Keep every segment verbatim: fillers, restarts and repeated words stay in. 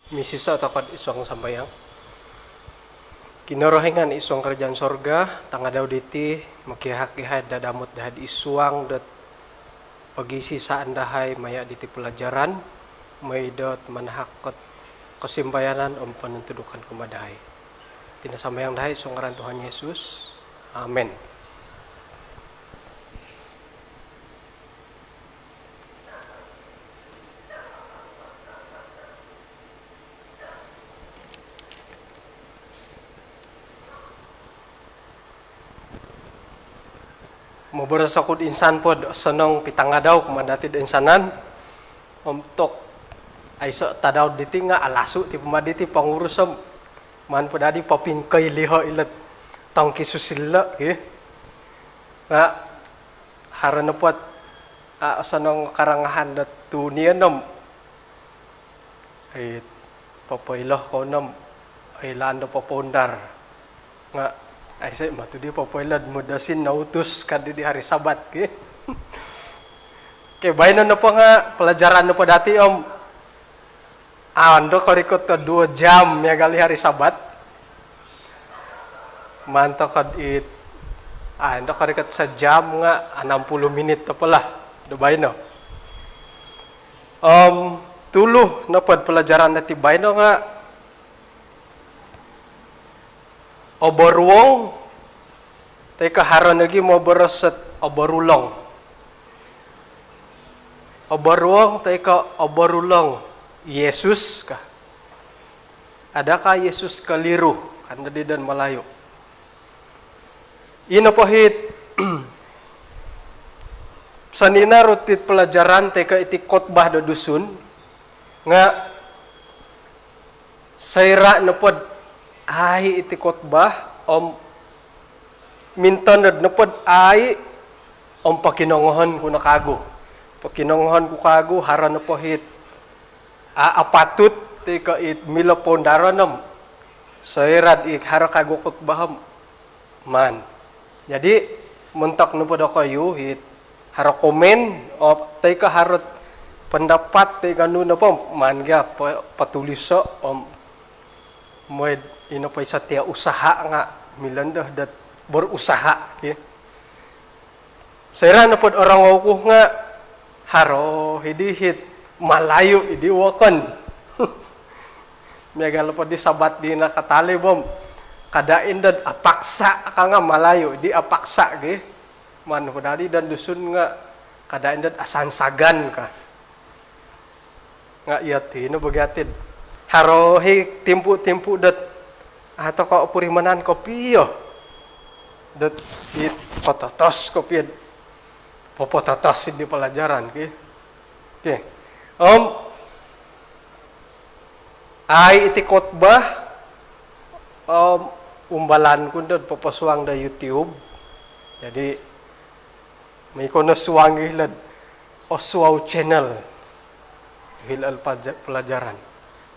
Misiso' toko' id suang sambayang. Kinorohingan id suang karajaan sorga, tangadau diti mokiahak iyahai dadamot dahai id suang dot pogisisaan dahai maya' diti palajaran, moi dot manahak ot kosimbayanan om ponontudukan kumaa dahai. Iti no sambayang dahai id suang ngaran Tuhan Yesus. Amin. Moboros oku'd insan pod osonong pitangadau kumaa dati'd oinsanan. Om tok, aiso' tadau diti nga' alasu' ti pama diti pongurus om maan po dadi popingkoiliho' ilo'd tongki susilo' ki. Nga' haro nopo't a' osonong karangahan dot tuni' onom. Ai, popoilo kou nom oilaan do popoundar. Nga' aiso' matu di popoilo'd mudosin noutus kaddi di hari Sabat ki. Okey, baino nopo nga' palajaran nopo dati' om, a' ondo korikot do duo jam miagal i hari Sabat. Maan toko'd it, a' ondo korikot sejam nga' enam puluh minit nopo lah do baino. Om tulu nopo'd palajaran dati' baino nga' oboruong toi ko' haro nogi moboros ot oborulong. Oboruong toi ko' oborulong Yesus ka. Adakah Yesus keliru? Kan dadi don Malayu. Ino po hit soninaru' tit palajaran toi ko' iti kotbah do Dusun nga' soira' nopod ai' iti kotbah om mintonod nopod ai' om pokinongohon ku no kagu. Pokinongohon ku kagu haro nopo hit a' apatut toi ko' it milo poundaron om soira'd it haro kagu kotbah om maan. Jadi montok nopo dokoyu it haro komen, o, toi ko' haro't pendapat toi ko' nu nopo maan gia po-, potuliso' om moi'd ino po i setiausaha nga' milo ndo dot berusaha ki. Soira' nopod orongou ku nga' haro hidi hit Malayu idi wokon. Miagal nopo di Sabat di nakatalib om kada' indo'd apaksa ka nga' Malayu di apaksa gi. Maan nopo dadi don Dusun nga' kada' indo'd asansagan ka. Nga' iyo ti no bo gia tid haro hi timpu-timpu dot a' toko' opurimanan kopio dot it pototos kopio'd popototos di palajaran ki. Okey. Om ai' iti kotbah om umbalan ku ndo'd poposuang do YouTube. Jadi moi ko no suangi hilo'd Oswau Channel. Hilo'd pelaja-, pelajaran.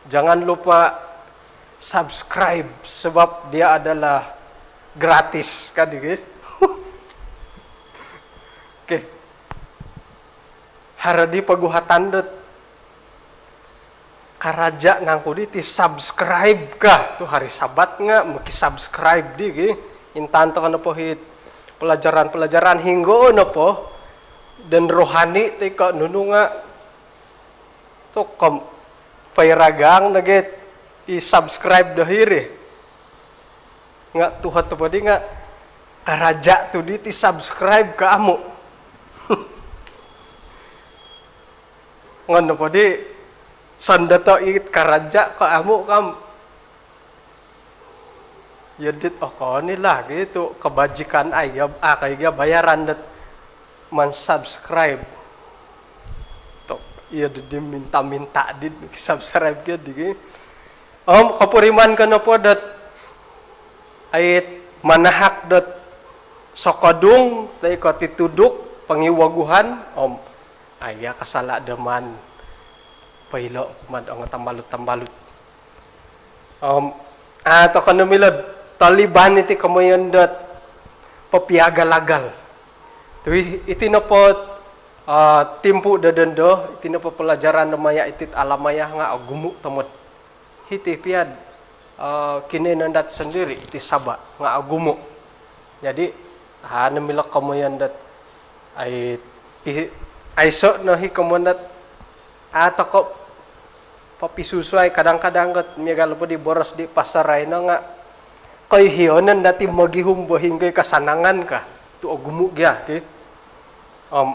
Jangan lupa subscribe sebab dia adalah gratis, kan, gitu? Okey. Haro di poguhatan dot karaja' nangku di ti subscribe ka tu' hari Sabat nga' moki-subscribe di gi. Intangan toko' nopo hit pelajaran-pelajaran hinggo nopo dan rohani toi ko' nunu nga' tu' kom poiragang nogi i subscribe do hiri. Nga' tuhot nopo di nga' karaja' tu' di ti subscribe ko amu'. Ngon nopo di sondoto' it karaja' ko amu' kam. Iyo dit okon i lah gitu, kebajikan ai gia, a' ko i gia bayaran dot mansubscribe. Tu' iyo di, di minta-minta di subscribe gia di gi. Om kopuriman ko nopo dot ai' manahak dot sokodung toi ko' tituduk pongiwaguhan om ai' kasala' do maan poilo' kumaa'd ongo tambalut-tambalut. Om a' toko' no milo'd toliban iti komoyon dot popiagal-agal. Tu' iti nopo, ah, timpu' do dondo, iti nopo pelajaran do maya' iti't alamaya nga' ogumu' tomod. Hiti piad, eh, kinoinon dati sondiri ti Sabah nga ogumu. Jadi, anu milo komoyon dot, ai, pi-, aiso no hi komoyon dot, a, toko popisusuai kadang-kadang got miagal po di boros di pastor aino nga koihonon dati mogihum bo hinggoi kasanangan ka. Tu ogumu gia, ki. Om,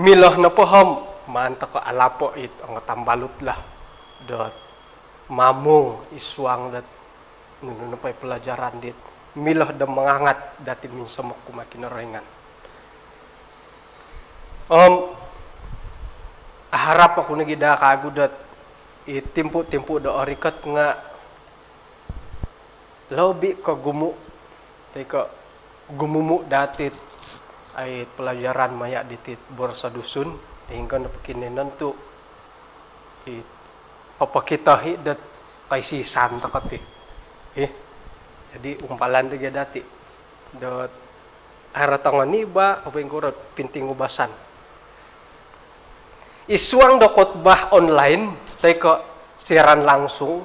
milo nopo om, maan toko alapo it ongo tambalut lah. Dot mamung id suang dot nunu nopo i pelajaran dit milo do mangangat dati minsomok kumaa Kinorohingan. Om, aharap oku nogi daa kagu dot i timpu-timpu do orikot nga lobi kogumu, toi ko gumumu dati it, ai, pelajaran maya diti it boros Dusun, hinggo nopo kinoinon tu i popokito hi dot koisisan toko ti. Ih, jadi umpalan do gia dati dot haro tongo niba, popoingkuro pinting ubasan. Id suang do khotbah online, toi ko siaran langsung,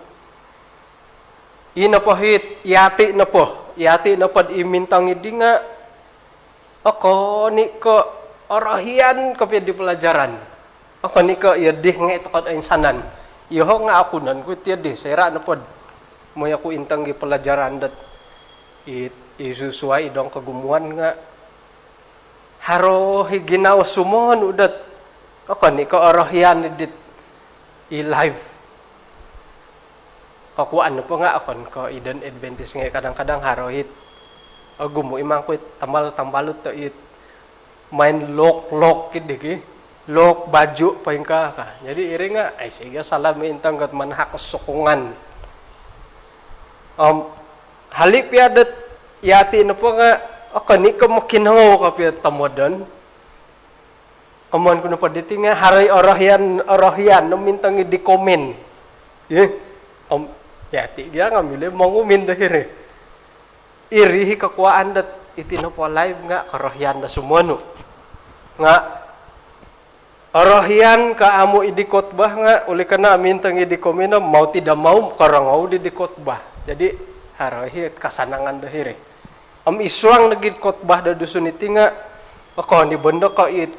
i nopo hit, yati nopo, yati nopo di mintong idi nga, okon i ko orohian kopio di pelajaran. Okon i ko iyo di ngai toko oinsanan. Yoho nga okunon ku iti di, soira nopo do mooi oku intong i pelajaran dot i, i susuai id ongo kogumuan nga haro hi ginawo sumonu dot okon i ko orohian dit i live. Kokuaan nopo nga okon ko id Adventist ngai kadang-kadang haro hit ogumu i mangkui tambal-tambalut do it main lok-lok kidi ki. Lok baju poingkaa ka. Jadi iri nga, ai, sigi salah mintong got manahak sokongan. Om, hali pia dot yati nopo nga, okon i ko mokinongou kopio tomodon. Komoyon ku nopo diti nga, haro i orohian, orohian no mintong i di komen. Ih, om, yati gia nga milo mongumin do hiri. Iri hi kokuaan dot iti nopo live nga korohian do sumonu. Nga orohian ko amu idi khotbah nga, oleh karena mintong i di komen om, mau tidak mau korongou di di khotbah. Jadi, haro hi kasanangan do hiri. Om id suang nogi khotbah do Dusun iti nga, okon i bo ndo ko it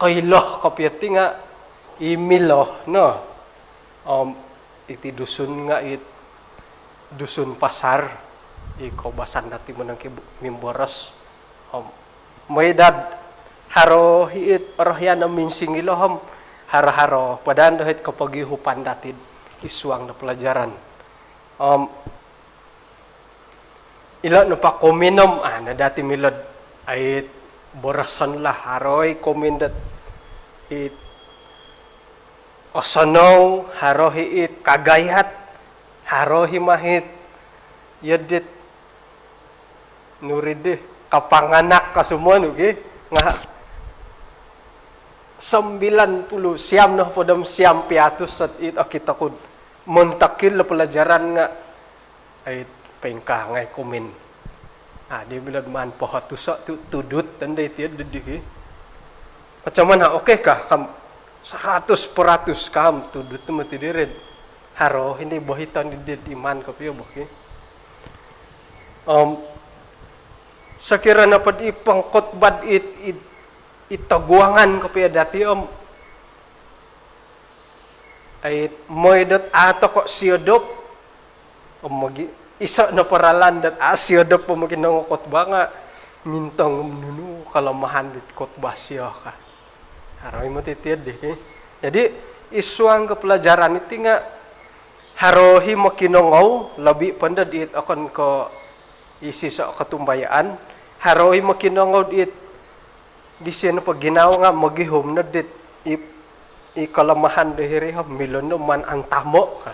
koilo kopio ti nga i milo no. Om iti Dusun nga it Dusun pasar, i koubasan dati monongkibu-, mimboros. Om mooi dot haro hi it orohian om minsingilo om haro-haro po daa ndo hit kopogiuhupan dati id suang do pelajaran. Om ilo nopo komen om, a, na dati milo do, ai, boroson lah, haro i komen dot it osonou, haro hi it kagayat, haro hi ma hit iyo dit nuri di kapanganak ka sumonu ki, nga sembilan puluh, siam nohopod om siam piatus sot it okito ku do montok ilo pelajaran nga, ai, poingkaa ngai komen. A, di milo do maan pohot tu so tu tudut tanda iti di ki. Macam mana, okey kah kam, seratus peratus kam tudut tu mati diri do haro hini bohiton di, di iman kopio bo ki. Om sokiro nopo di pengkhotbah it, it, it toguangan kopio dati om, ai, mooi dot a toko siodop, om mogi, iso nopo ralan dot a siodop po mokinongou khotbah nga mintong nunu kelemahan dit khotbah sio ka. Haro i moti iti di ki. Jadi, id suang ko pelajaran iti nga haro hi mokinongou, lobi po ndo dit okon ko id iso kotumbayaan, haro hi mokinongou dit disio nopo ginawo nga mogihum no dit i, i kelemahan do hiri om milo no maan antamo ka.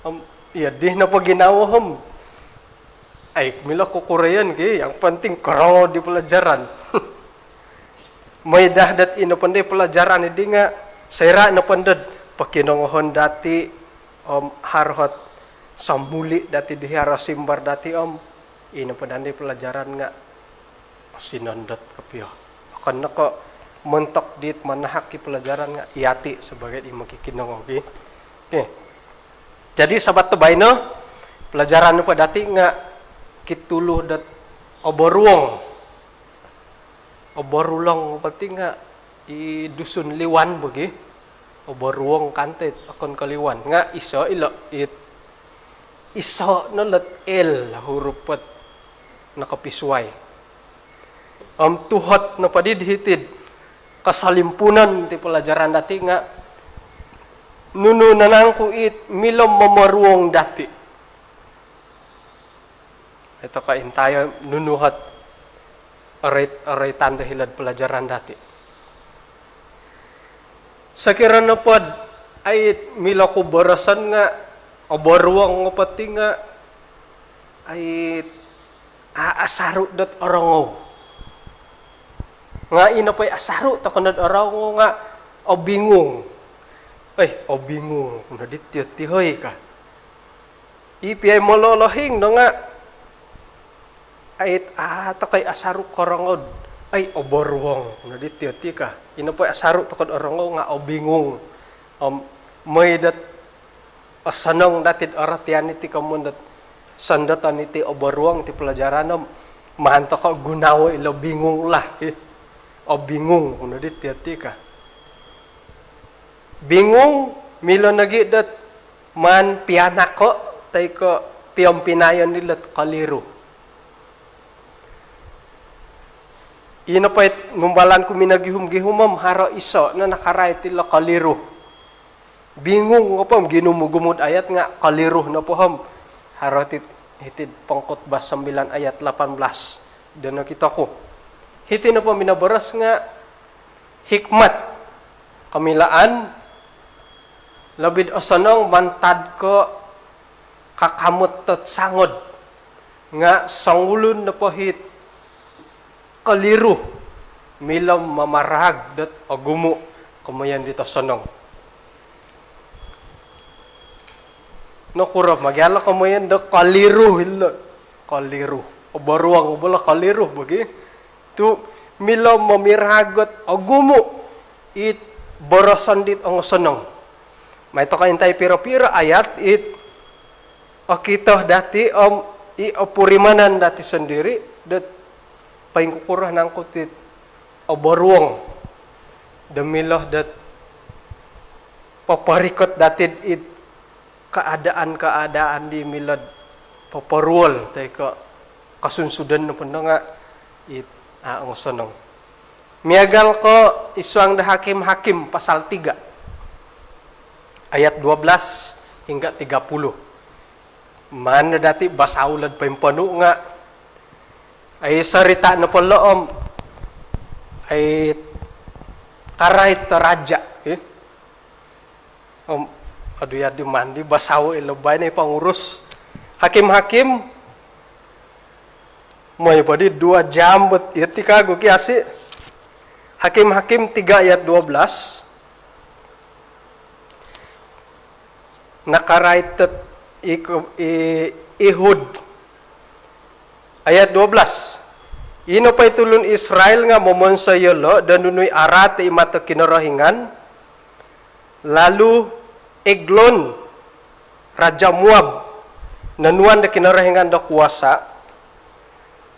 Om iyo di nopo ginawo om, ai, milo ku kuroyon ki, yang penting korongou di pelajaran. Mooi daa dot i nopo ndo pelajaran idi nga, soira nopo ndo do pokinongohon dati om haro hot somuli dati di haro simbar dati om, i nopo daa ndo pelajaran nga sinondot kopio. Okon no ko montok dit manahak i pelajaran nga iyati sebagai di mokikinongou ki. Okey. Jadi Sabat do baino, pelajaran nopo dati nga kitulu dot oboruong. Oboruong nopo ti nga i Dusun liwan bo gi. Oboruong kan ti okon ko liwan. Nga iso ilo it, iso no lot L huruf ot nokopisuai. Om tuhot nopo di hiti'd kosolimpunon ti pelajaran dati nga nunu no nangku it milo momoruong dati. Ito ka intayo nunu ot orait-, oraitan do hilo'd pelajaran dati. Sokiro nopo'd ait milo ku boroson nga oboruong nopo ti nga ait a-, asaru dot orongou. Nga ino po i asaru tokou dot orongou nga obingung. Eh, obingung. Kuno dit tiyo tihoi ka. I pia i mololohing no nga ait a tokou i asaru korongou. Ai, oboruong. Kuno dit tiyo ti ka. Ino po i asaru tokou dot orongou nga obingung. Om, moi dot osonong dati'd orotian iti komoyon dot sondoton iti oboruong ti pelajaran om maan tokou gunoo ilo bingung lah ki. Obingung, kuno dit tiyo ti ka. Bingung, milo nogi dot maan pianako, toi ko piompinayon dilot keliru. Ino po it numbalan ku minogihum-gihum om haro iso no nakarait ilo keliru. Bingung nopo om ginumu-gumu'd ayat nga keliru nopo om haro tit-, hiti'd Pengkhotbah sembilan ayat lapan belas do nokito ku. Hiti nopo minoboros nga hikmat, komilaan, lobi'd osonong mantad ko kakamot dot sangod, nga songulun nopo hit keliru milo mamaraag dot ogumu komoyon dit osonong. Nokuro ma gia lo komoyon do keliru ilo? Keliru. Oboruong bo lo keliru bo gi. Tu milo mamaraag dot ogumu it boroson dit ongosonong. Mai tokou intai piro-piro ayat it okito dati om i opurimanan dati sondiri dot poingkukuro nangku tit oboruong do milo dot poporikot dati'd it keadaan-keadaan di milo'd poporuol toi ko kosunsudon nopo no nga it a ongosonong. Miagal ko id suang do Hakim-Hakim pasal tiga ayat dua belas hingga tiga puluh. Maan dati basao ilo'd poimponu nga ai sorita nopo lo om ai karait do raja, eh. Om, aduh, ya, di mandi basao ilo baino i pengurus. Hakim-Hakim, moi po di dua jam buat iya ti kagu kiasi. Hakim-Hakim tiga ayat dua belas. Nakarait dot i, i, Ehud. Ayat dua belas. Ino po i tulun Israel nga momonsoi yolo do nunu i araat id mato Kinorohingan, lalu Eglon, raja Moab, nonuan do Kinorohingan do kuasa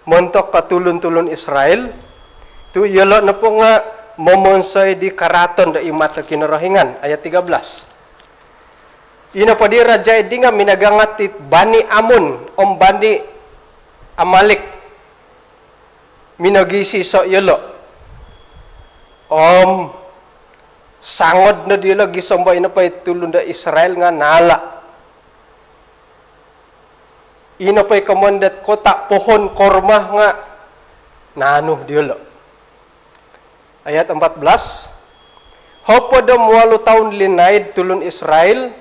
montok ko tulun-tulun Israel, tu yolo nopo nga momonsoi di karaaton do id mato Kinorohingan. Ayat tiga belas. Ino po di raja idi nga minagangat it bani Amon om bani Amalek. Minogiiso yolo. Om sangod no diolo gisom ba ino po i tulun do Israel nga naala. Ino po i komoyon dot kota pohon korma nga naanu diolo. Ayat empat belas. Hopod om walu toun linaid tulun Israel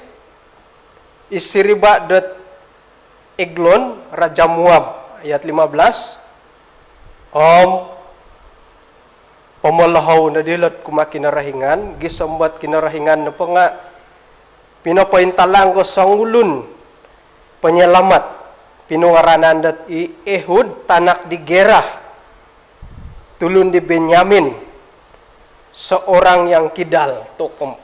id siriba dot Eglon, raja Moab. Ayat lima belas. Om pomolohou no diolo kumaa Kinorohingan, gisom ba it Kinorohingan nopo nga pinopointalang do songulun penyelamat, pinungaranan dot i Ehud, tanak di Gera, tulun di Benyamin. seorang yang kidal tu kom.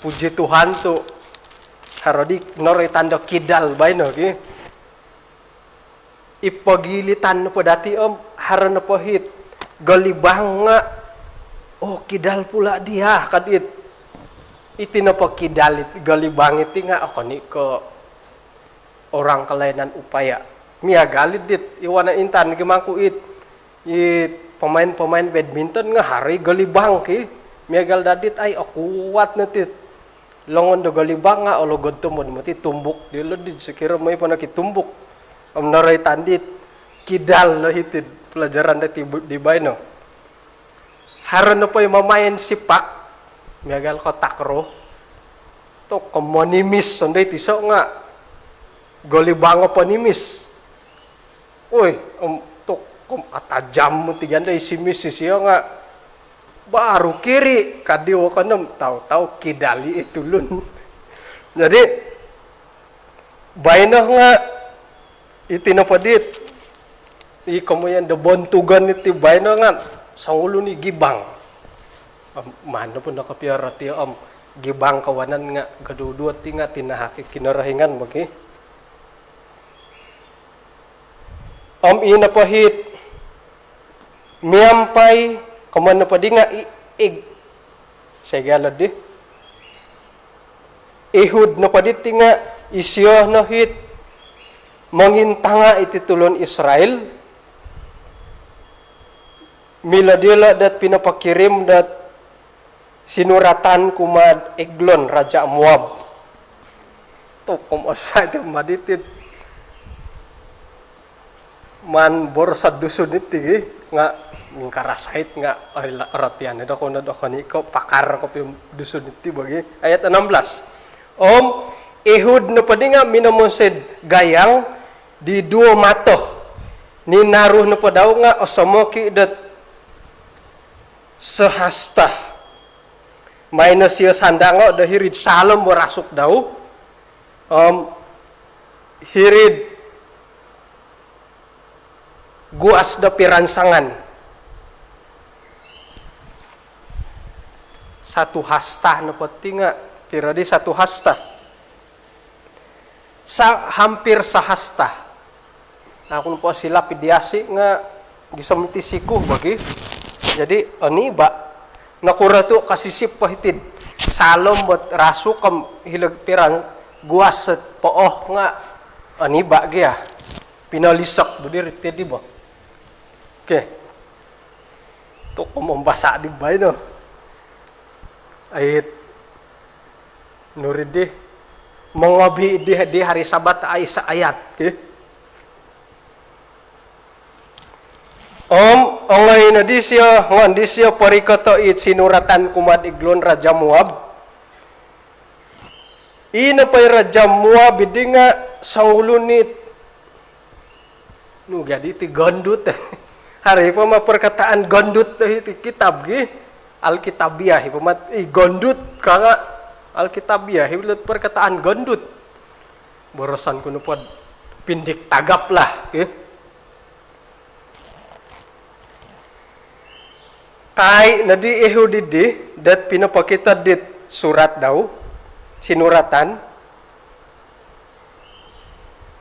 Puji Tuhan tu haro di noroitan do kidal baino gi. I pogilitan nopo dati om haro nopo hiti golibang nga, oh, kidal pula dia, ka dit. Iti nopo kidal it-, golibang iti nga okon i ko orang kelainan upaya. Miagal i dit i wana intan gi mangku it, i pemain-pemain badminton nga haro i golibang ki. Miagal dadi it, ai, okuat no ti it longon do golibang nga ologod tomod moti tumbuk dilo di, sokiro moi po nokitumbuk. Om noroitan dit kidal lo hiti id pelajaran dati bu-, di baino. Haro nopo i mamain sipak, miagal ko takraw, tu kom monimis ondo it iso nga golibang o ponimis. Oi, om tu kom atajam moti gia ondo i simis isio nga baru kiri, ka di wokon om tau-tau kidal i tulun. Jadi, baino nga iti nopo dit i komoyon do bontugon iti baino nga songulun i gibang. Om, maan nopo nokopio rotio om gibang kawanan nga goduo-duo ti nga tinahak i Kinorohingan bo ki. Om i nopo hiti miampai, komoyon nopo di nga i-, ig-, segi alo di. Ehud nopo diti nga isio no hiti mongintanga iti tulun Israel milo diolo dot pinopokirim dot sinuratan kumaa Eglon, raja Moab. Tu kom osai ti maditid. Maan boroso Dusun iti gi, nga mingkarasait nga orotian do kono do koni ko pakar kopio Dusun iti bo gi. Ayat enam belas. Om Ehud nopo di nga minomonsoi gayang di duo mato. Ninaru nopo dau nga osomok i dot sehasta. Maan no sio sandango do hiri'd saalom bo rasuk dau. Om hiri'd guas do piransangan. Satu hasta nopo ti nga, piro di satu hasta? Sa-, hampir sahasta. Aku nopo silap i di asi nga gisom iti siku bo gi. Jadi, oniba. Nokuro tu kasisip po hiti'd saalom bo rasuk om hilo'd piran guas sid pooh nga oniba gia. Pinolisok bo diri ti di bo. Okey. Tu kom ombasa di baino. Ait. Nuri di. Mongobi di, di hari Sabat aiso ayat ki. Om ongoi no disio, ngaan disio porikoto it sinuratan kumaa'd Eglon, raja Moab. I nopo i raja Moab idi nga songulun it, nu gia di ti, gondut. Haro i po ma perkataan gondut do hiti kitab gi. Alkitabiah i po ma, i gondut ka nga Alkitabiah i lo perkataan gondut. Boroson ku nopo'd pindik tagap lah gi. Kai nodi Ehud idi dot pinopokito dit surat dau, sinuratan.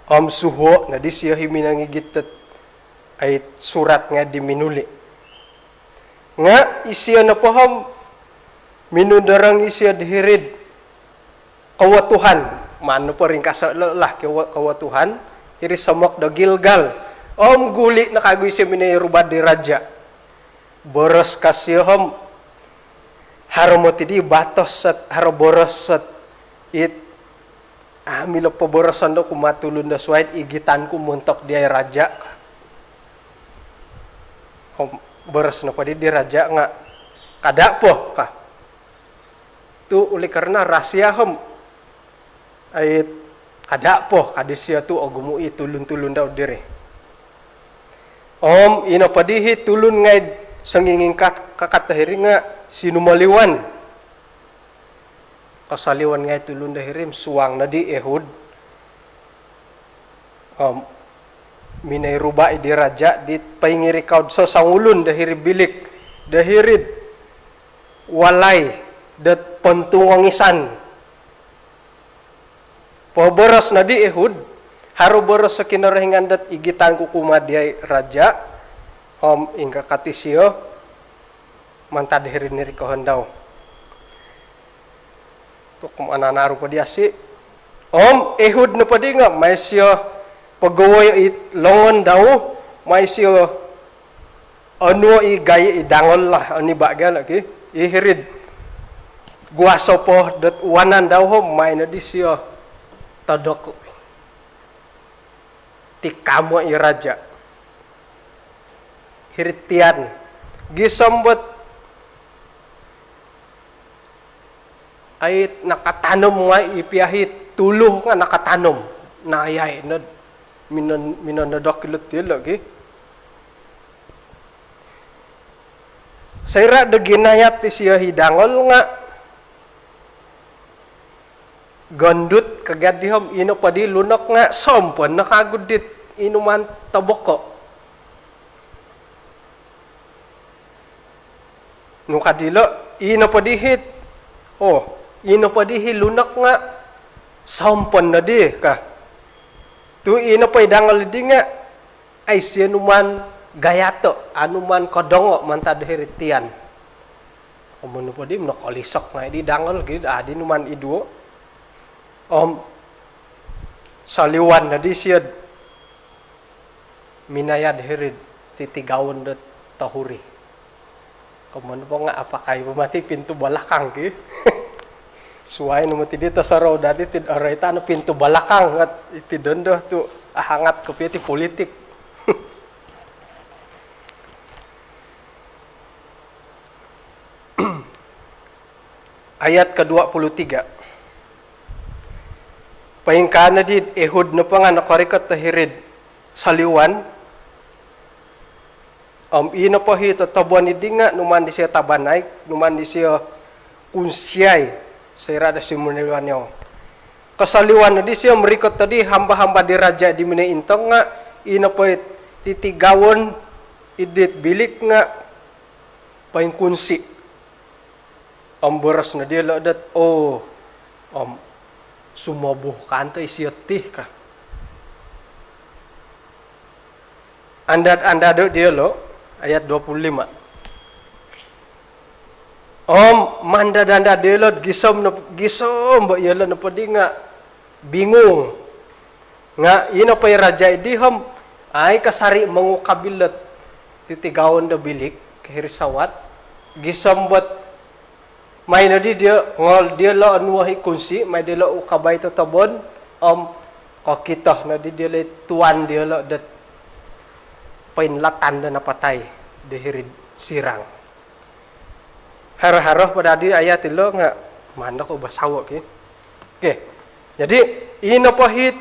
Om suhuo nodi sio i minongigit dot ait surat ngai di minuli. Nga isio nopo om minundorong isio di hiri'd kowotuhan, maan nopo ringkaso lo lah, kowo-, kowotuhan, hiri somok do Gilgal. Om guli no kagu isio minoi ruba di raja. Boros ka sio om, haro moti di batos sot, haro boros sot it, ah, milo poboroson do kumaa tulun do suai it igitan ku montok dia i raja. Om boros nopo di di raja nga, kada po ka. Tu oleh kerana rahsia om, ait, kada po ka disio tu ogumu i tulun-tulun dau diri. Om i nopo di i tulun ngai songingingkat kakat do hiri nga sinumoliwan. Kosoliwan ngai tulun do hiri om suang nodi Ehud. Om minoi ruba i di raja di poingirikau'd sosongulun do hiri bilik, do hiri'd walai dot pontungongisan. Poboros nodi Ehud, haro boros o Kinorohingan dot igitan ku kumaa diai raja, om ingkaa kati sio mantad hiri nirikohon dau. Tu' kumaa nanaru po di asi. Om Ehud nopo di nga' mai sio pogowoi i longon dau, mai sio onuo i gai i dangol lah, oni ba' gia lagi. I hiri'd guaso po dot wanan dau om mai nodi sio todoko' tikamo i raja' hiri'd tian. Gisom bot ai nakatanom ngai' i piahit tulu nga' nakatanom. Nayai nod minon, minonodok ilo'd tilo gi. Soira' do ginayat i sio hi dangol nga' gondut kagaddi om ino po di lunok nga' sompon no kagu dit inuman toboko'. Nu ka dilo', ino po di hit, oh, ino po di hi lunok nga' sompon nodi ka. Tu' ino po i dangol di nga' ai sio numan gayato', a numan kodongo' mantad hiri tian. Om nu po di nokolisok ngai' di dangol gi, adi numan iduo. Om soliwan nodi sio'd minaya'd hiri'd titigaon dot tohuri. Komoyon po nga' apakai po mati pintu balakang ki. Suwai no moti di tosorou dati tid oroitan no pintu balakang nga' iti dondo tu' ahangat kopio ti politik. Ayat kedua puluh tiga. Poingkaa nodi Ehud nopo nga' nokorikot do hiri'd soliwan. Om ino po hi totobon iddi nga' numan disio tabanai, numan disio kunsiai, soira' do sumoliwan yau. Kosoliwan nodi sio om rikot nodi hamba-hamba di raja' di minointong nga' ino po hi titigaon iddit bilik nga' poingkunsi. Om boros no diyolo' dot, "Oo, om sumobuh kanto isio ti," ka. Andad-andado' diyolo', ayat dua puluh lima. Om mandad-andad diyolo' gisom no, gisom bo iyolo' nopoddi nga' bingung. Nga' ino po i raja' iddi om ai kasari' mongukab ilot titigaon do bilik ko hiri sawat, gisom bot mai noddi diyo, ongoi diyolo' onuo' i kunsi', mai diyolo' ukabai totobon, om kokito noddi diyolo' i tuan diyolo' dot poinlatan do napatai do hiri'd sirang. Haro-haro po daddi ayat ilo nga' maan no ko' basawo' ki. Okey. Jadi, ino po hit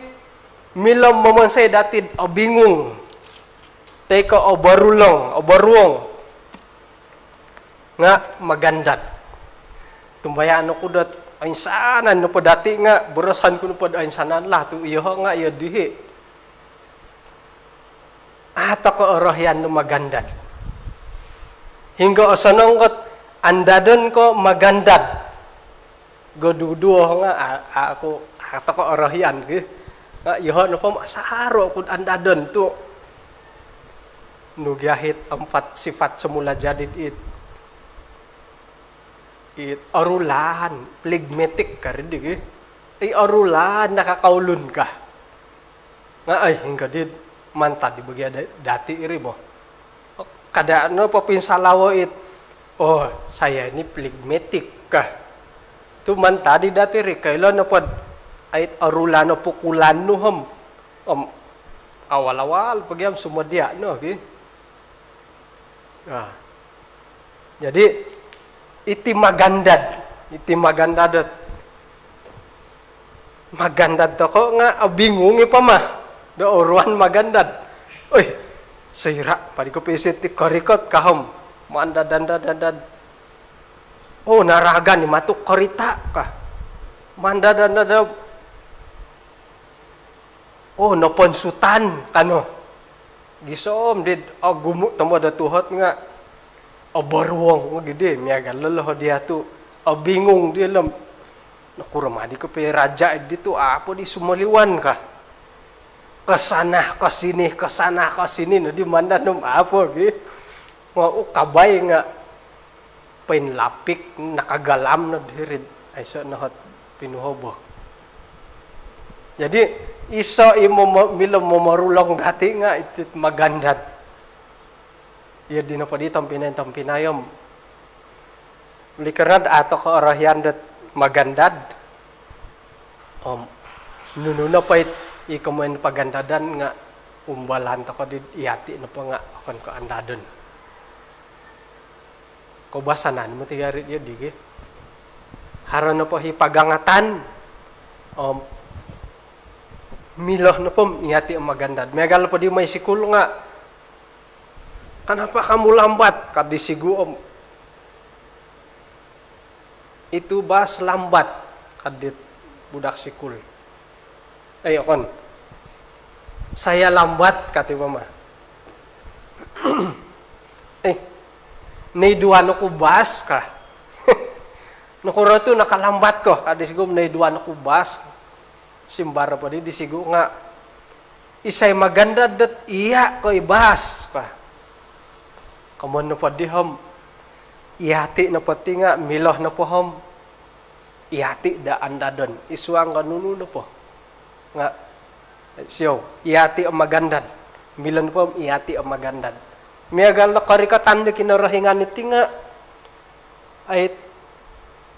milo momonsoi dati'd obingung, toi ko' oborulong, oboruong, nga' magandad. Tumbayaan oku dot oinsanan nopo dati' nga' boroson ku nopo'd oinsanan lah tu' iyoho' nga' iyo dihi'. A' toko' orohian do magandad. Hinggo osonong kot andadon ko' magandad? Goduduo nga' a', a' ku, a' toko' orohian gi. Nga' iyoho' nopo ma' saharo' ku'd andadon tu' nu gia hit empat sifat semula jadid it, it orulan, phlegmatic ka ri di gi. I orulan nakakaulun ka. Nga' ai, hinggo di mantad di bagi ada dati' iri bo. Kada' no popinsalawo it, "Oh, saya ini phlegmatic," ka. Tu' mantad di dati' iri, koilo nopo'd ai orulan o pukulan nu om, om awal-awal po gia om sumodia' no gi. Nah, jadi iti magandad, iti magandad dot, magandad toko' nga' obingung i po ma do oruan magandad. Oi, soira' padi kopisit ti korikot ka om mandad-andad-andad. Oh, naragan i matu' korita' ka. Mandad-andad-andad. Oh, noponsutan kano. Gisom di'd ogumu' tomod o tuhot nga' oboruong gidi, miagal lo loho dia tu obingung dia lom. Nokuro madi kopio raja' di tu apo di sumoliwan ka. Kesana kesini, kesana kesini no di mandan om apo gi. Nga ukabai nga poinlapik, nakagalam no diri'd aiso' no hot pinuhobo. Jadi iso' i momo-, milo momorulong dati' nga' iti't magandad. Iyo dino po di tompinai-tompinai om. Oleh kerana a' toko' orohian dot magandad. Om nunu nopo it i komoyon pagandadan nga' umbalan toko' di iyati' nopo nga' okon ko' andadon. Koubasanan moti gari' iyo digi. Haro nopo hi pagangatan om milo nopo iyati' magandad. Miagal nopo di moi sikul nga', "Kenapa kamu lambat?" ka di sigu om, "Itu bas lambat," ka dit budak sikul. Eh, okon. "Saya lambat," ka ti mama. "Eh, naiduan oku bas," ka. "Nokuro tu nakalambat ko?" ka di sigu om, "Naiduan oku bas." Simbar nopo di, di sigu nga', "Isai magandad dot iya' ko i bas?" ka. Komoyon nopo di om, iyati' nopo ti nga' milo nopo om iyati' daa andadon. Isuang ko nunu nopo nga' siou, iyati' o magandad. Milo nopo om iyati' o magandad. Miagal no korikotan di Kinorohingan iti nga' ait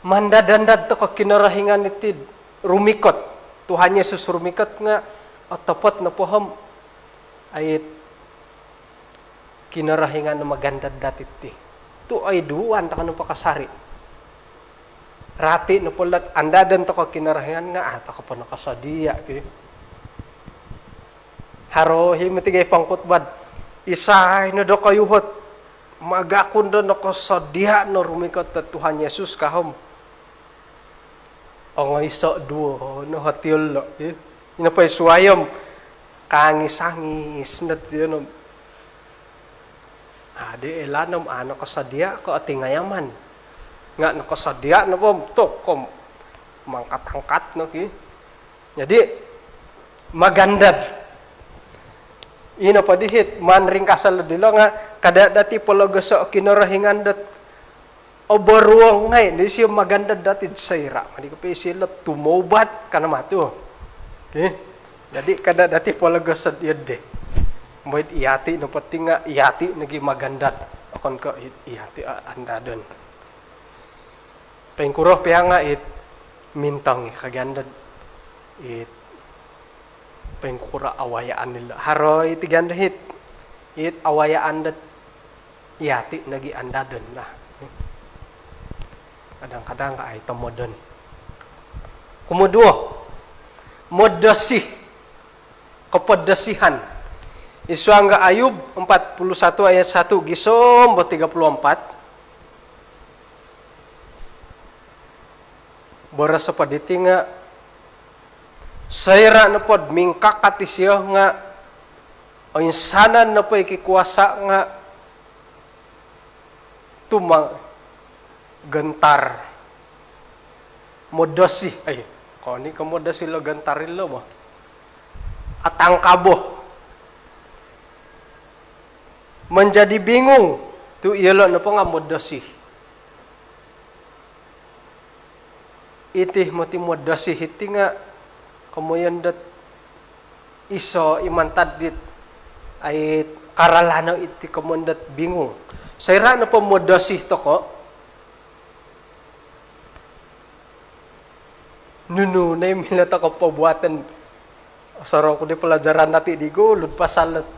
mandad-andad toko' Kinorohingan iti'd rumikot. Tuhan Yesus rumikot nga' otopot nopo om ait Kinorohingan o magandad dati' ti. Tu' oiduan toko' nopo kasari'. Rati nopo lot andadon toko' Kinorohingan nga' a' toko' po nokosodia' ki. Haro hi moti gai pongkutbah, "Isai no dokoyu hot magakun do nokosodia' no rumikot do Tuhan Yesus?" ka om, ongoiso' duo no hot iyolo' ki. Ino po i suwai om kangis-angis no ti om, "Adi' ilaan om a' nokosodia' ko otingayaman." Nga' nokosodia' nopo om tok om mangkat-angkat no ki. Jadi magandad. Ino po di hit maan ringkaso lo dilo nga' kada' dati' pologoso' o Kinorohingan dot oboruong ngai' di isio magandad dati'd soira' madi kopio isio lo tumoubat ka no matu. Okey. Jadi kada' dati' pologoso'd iyo di. Moi'd iyati' nopo ti nga' iyati' nogi magandad. Okon ko' i-, iyati' a-, andadon. Poingkuro pia nga' it mintong i' ka gandad. It poingkuro awayaan ilo. Haro iti gandad hit. It awayaan dot iyati' nogi andadon lah. Kadang-kadang ka ai tomodon. Kumoduo, modosi. Kopodosihan. Isuang ka Ayub empat puluh satu ayat satu gisom bo tiga puluh empat. Boros nopo diti nga', soira' nopod mingkakat isio nga' oinsanan nopo i kikuasa' nga' tumang gentar. Modosi, ai, koni ko modosi lo gentar ilo bo. Atangkabo. Menjadi bingung. Tu' iyolo' nopo nga' modosi. Iti moti modosi hiti nga' komoyon dot iso i mantad dit ai karalano iti komoyon dot bingung. Soira' nopo modosi toko', nunu nai milo toko' pobuaton? Osorou ku di pelajaran dati' di gulu pasal dot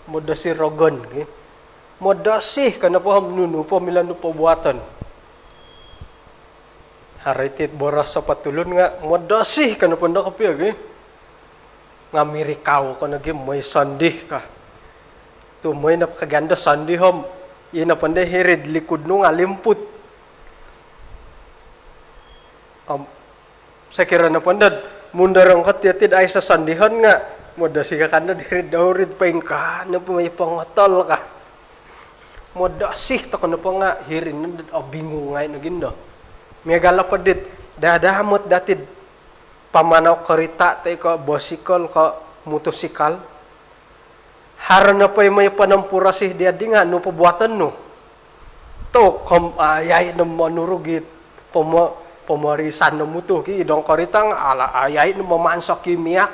modosi rogon ki. Modosi ka nopo om nunu po milo nu pobuaton? Haro iti boros sopo tulun nga' modosi ka nopo ndo kopio gi. Nga' mirikau ko nogi moi sondih ka. Tu' moi nopo ka gando sondih om, ino po ndo hiri'd likud nu nga' limput. Om sokiro nopo ndod mundorong ko tiyo tid aiso sondihon nga' modosi ka kando diri'd dau ri'd poingkaa nopo moi pongotol ka. Modosi toko nopo nga hiri no dot obingungai no gindo. Miagal nopo dit dadamot dati pamanau korita toi ko bosikol ko motosikal. Haro nopo i moi ponompurosi dia di nga nu po buaton nu. Tu kom ayai no monurugit pomo pomorisan no mutu ki idong korita nga ala ayai no momansok i miak.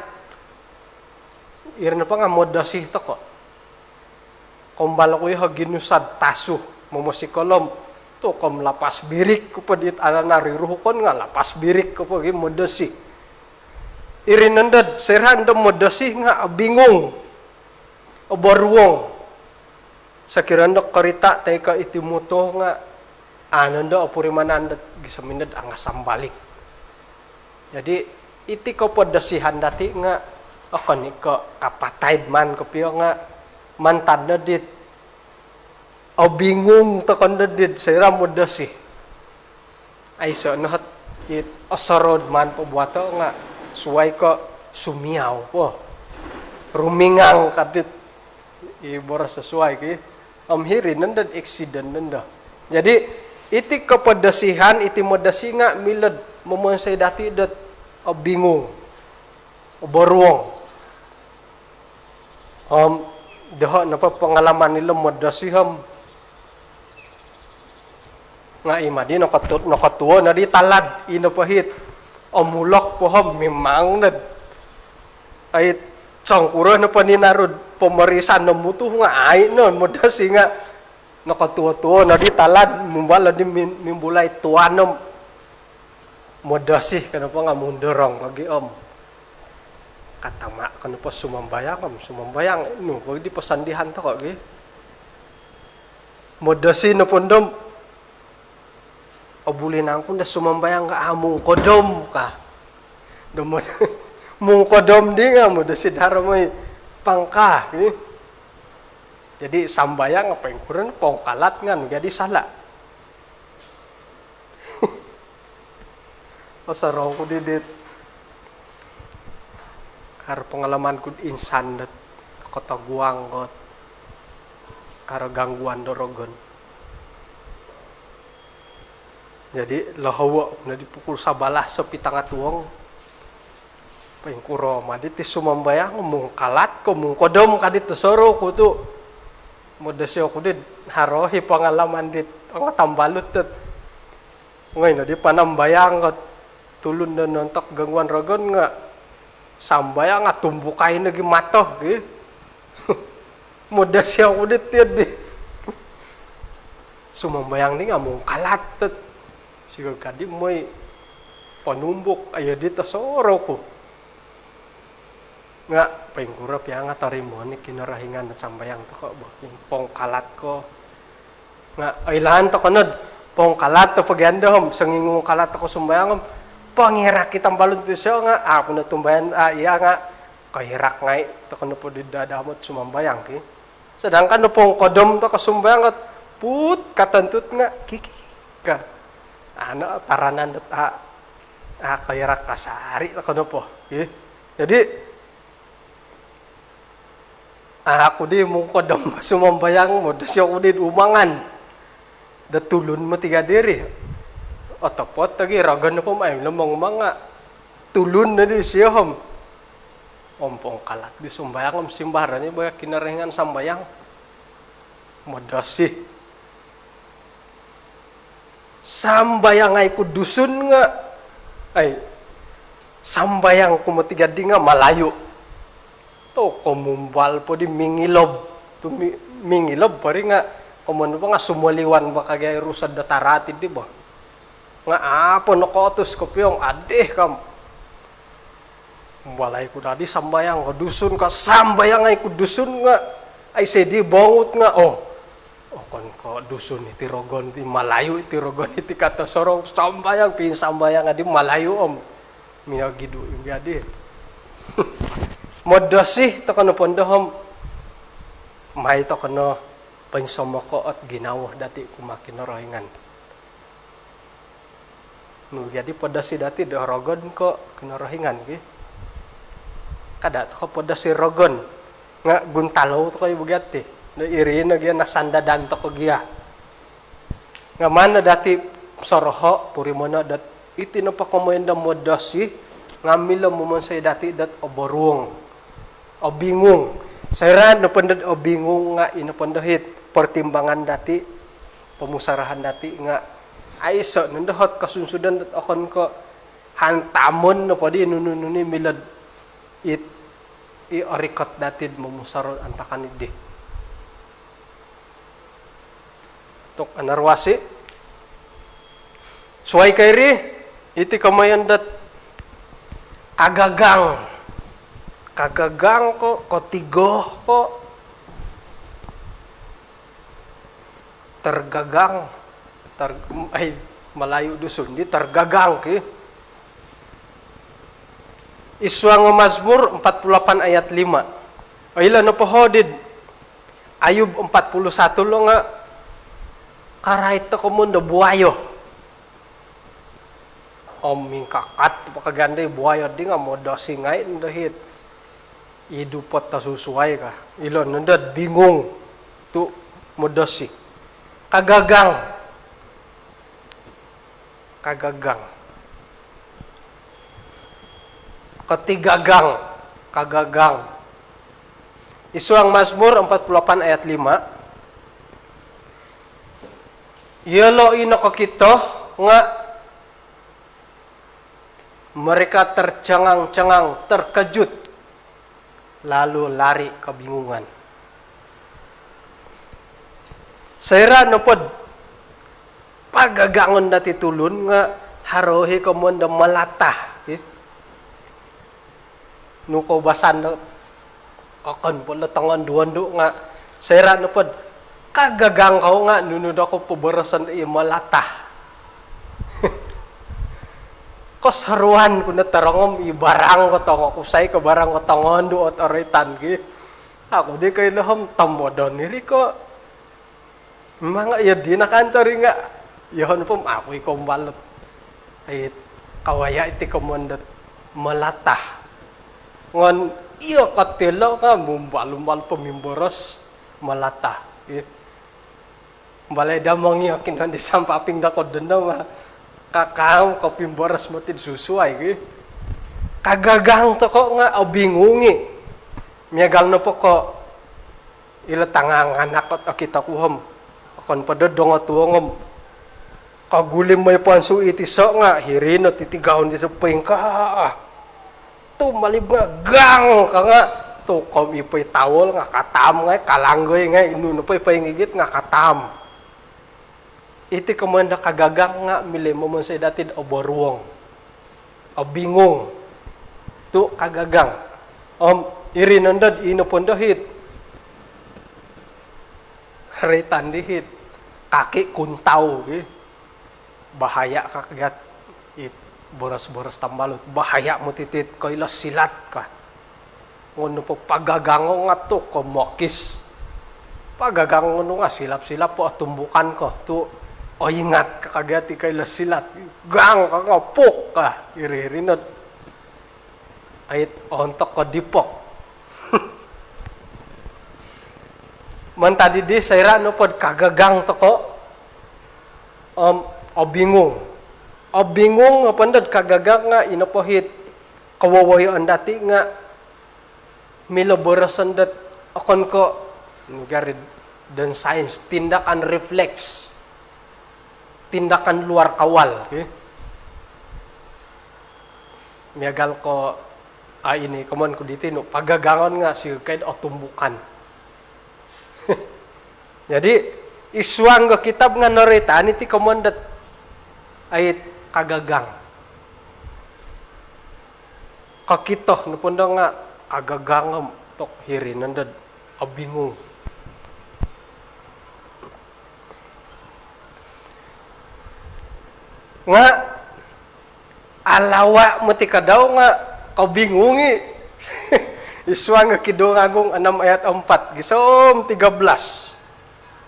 Iri nopo nga modosi toko. Kombal ku iho ginusad tasu momosi kolom tu kom lapas birik ku po dit alana riruhukon nga lapas birik ku po gi modosi. Iri nondod seran do modosi nga obingung oboruong. Sokiro ndo korita toi ko iti mutu nga anu ndo opurimanan dot gisom indod angasambalik. Jadi iti kopodosihan dati nga okon i ko kapataid man kopio nga mantad no dit obingung toko ndo dit soira modosi. Aiso no hot it osorod man po buato nga suai ko sumiau po rumingang kadit i boros sesuai ki. Om hiri nondo eksiden nondo. Jadi iti kopodosihan iti modosi nga milod momonsoi dati dot obingung oboruong. Om doho nopo pengalaman ilo modosi om nga ima di nokotu nokotuo no di talad ino pohit omulok pohom mimang nod ait songkuro nopo ni narud pomorisan no mutu nga ai no modosi nga nokotuo-tuo no di talad mumbal di mimbulai tuan no modosi kano po nga mundorong kogi om katama kano po sumambayang om sumambayang nu kogi di posandihan toko gi modosi no pondom obuli nangkun da sumambayang ka amung kodom ka do mungkodom di nga modosi daro moi pangka gi. Jadi sambayang apa ingkuran pongkalat ngan jadi salah. Osorou ku di dit haro pengalaman ku insan dot kotoguang kot haro gangguan do rogon. Jadi lohowo no di pukul sabalas sopi tangatuong. Poingkuro madi ti sumambayang mungkalat ko mungkodom kadit osorou ku tu. Modosi oku dit haro hi pengalaman dit ongo tambalut dot Ngai no di panambayang kot tulun do nontok gangguan rogon nga sambayang nga tumbukai nogi mato gi. Modosi oku dit tiad di sumambayang di nga mungkalat dot sigog kadi moi panumbuk ayo dit osorou ku. Nga poingkuro pia nga torimo ni Kinorohingan dot sambayang toko bo pongkalat ko. Nga oilaan toko nod pongkalat to pogian do om songingung kalat toko sumbayang om pongirak i tambalut disio nga aku no tumbayaan a iya nga koirak ngai toko nopo di dadamot sumambayang ki. Sedangkan do pongkodom toko sumbayang kot put katontut nga kiki ka ano taranan dot a a koirak kasari toko nopo ki. Jadi aku di mungkodom sumambayang modosi oku di umangan do tulun moti ga diri. Otopot ogi rogon nopo mai lomong manga tulun no di sio om om pongkalat di sumbayang om simbaran i bo Kinorohingan sambayang. Modosi. Sambayangai ku Dusun nga ai sambayang ku moti ga di nga Malayu. Tu komumbal po di mingilob tu mingilob po ri nga komoyon po nga sumoliwan bo kagia i rusod do tarati di bo. Nga apo nokootus kopio adih kam. Walai ku dadi sambayang ko Dusun ka sambayangai ku Dusun nga ai sedi bongut nga oh okon ko Dusun iti rogon ti Malayu iti rogon iti kato sorou sambayang pinsambayang adi Malayu om minogidu i adi. Modosi toko no pondo om mai toko no poinsomoko ot ginawo dati kumaa Kinorohingan. Nu jadi podosi dati do rogon ko Kinorohingan ki. Kada toko podosi rogon nga guntalou toko i bo giat ti. No iri no gia nasandadan toko gia. Nga maan no dati soroho, purimono dot iti nopo komoyon do modosi nga milo momonsoi dati dot oboruong, obingung. Soira nopo dot obingung nga ino po ndo it pertimbangan dati, pomusarahan dati nga aiso nondo ot kosunsudan dot okon ko hantamon nopo di nunu-nunu i milo it i orikot dati momusaro antakan idi. Tu onuan ruasi. Suai ko iri, iti komoyon dot kagagang. Kagagang ko, kotigo ko, tergagang. Ter-, ai, Melayu Dusun di tergagang ki. Id suang Mazmur empat puluh lapan ayat lima. Oilo nopo hodi id Ayub empat puluh satu lo nga karait toko komoyon do buayo. Om mingkakat po kagia di buayo di nga modosi ngai nondo it idup ot tosusuai ka. Ilo nondo ot bingung tu modosi. Kagagang. Kagagang. Kotigagang. Kagagang. Id suang Mazmur empat puluh lapan ayat lima. Yolo i nokokito nga mereka tercengang-cengang, terkejut, lalu lari kebingungan. Soira nopo dot pagagangon dati tulun nga haro i komoyon do malatah, ki. Nu koubasan do okon po lo tongondu-ondu nga soira nopo dot kagagang kou nga nunu do kou poboroson i malatah. Kosoruan ku no torongom i barang ko tongo-, kusai ko barang ko tongondu ot oroitan ki. Au ku di koilo om tomodon iri ko. Memang iyo di nakantor i nga. Yoho nopo om au ku i kombal dot, ai, kawaya iti komoyon dot malatah. Ngon iyo kotilo nga mumbal-umbal po mimboros malatah. Ih. Balai damang iyo kino di sampaping do kodon do ma. Kakaam kopimboros moti id susuai ki. Kagagang toko nga obingung i. Miagal nopo ko ilo tanganak ot okito ku om okon po do dongotuong om kogulim moi ponsu iti so nga hiri no titigaon di so poingkaa. Tumalib nga gang ka nga tukom i po i tawol nga katam ngai, kalanggoi ngai, nunu po i poingigit nga katam. Iti komoyon do kagagang nga milo momonsoi dati do oboruong, obingung. Tu kagagang. Om iri nondo dot ino po ndo it roitan di it kaki kuntau ki. Bahaya ka kagia it boros-boros tambalut. Bahaya moti it koilo silat ka. Ngon nopo pagagangon nga tu komokis. Pagagangon nga silap-silap po otumbukan ko. Tu oingat ka kagia it koilo silat. Gang ka nga puk ka. Iri-iri no. Ait ontok ko dipok. Mantad di soira nopo dot kagagang toko om obingung. Obingung nopo ndo dot kagagang nga ino po it kowowoyoon dati nga milo boroson dot okon ko ngaran don sains tindakan refleks, tindakan luar kawal, ki. Miagal ko, ah, ini komoyon ku diti nu pagagangon nga sigog kai do otumbukan. Jadi id suang do kitab nga noroitan iti komoyon dot ait kagagang. Kokito nopo ndo nga kagagang om tu hiri nondo dot obingung. Nga alawa moti ka dau nga kobingung i. Id suang Kidung Agung enam ayat empat gisom tiga belas.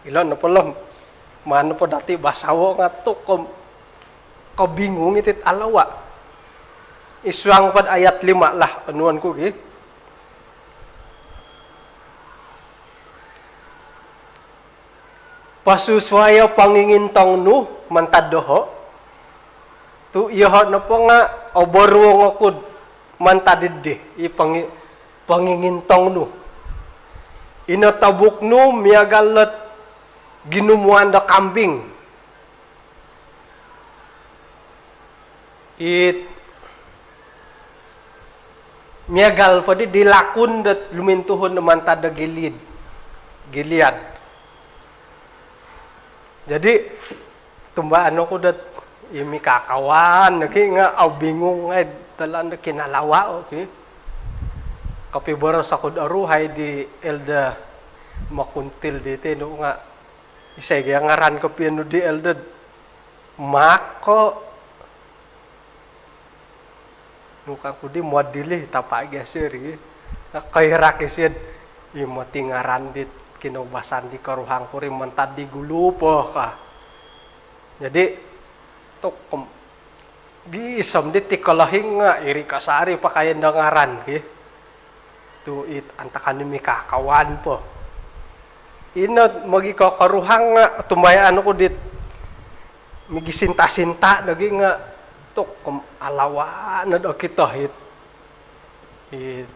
Ilo nopo lo om maan nopo dati basawo nga tu ko kobingung iti alawa. Id suang po dot ayat lima lah onuan ku gi. Posusuai o pongingintong nu mantad doho', tu' iyoho' nopo nga' oboruong oku'd mantad iddi i pongi-, pongingintong nu. Ino tobuk nu miagal dot ginumuan do kambing. It miagal poddi di lakun dot lumintuhun do mantad do Gilead. Gilead. Jadi, tumbaan oku dot i mikakawan nogi nga' au bingung ngai' dalan do kinalawa' oku. Kopiboros oku'd oruhai di Elder Makuntil diti nu nga', isai gia ngaran kopio nu di Elder? Mak ko. Nu kangku di muadili tapa' gia siri. Koirak isio'd i moti ngaran dit kinoubasan di koruhang ku ri mantad di gulu po ka. Jadi, tuk, gisom dit i kolohing nga' iri kasari pakaian do ngaran ki. Tu' it antakan i mikakawan po. Ino mogikokoruhang nga' tumbayaan oku dit migisinta-sinta nogi nga' tuk, alawa' nod okito it, it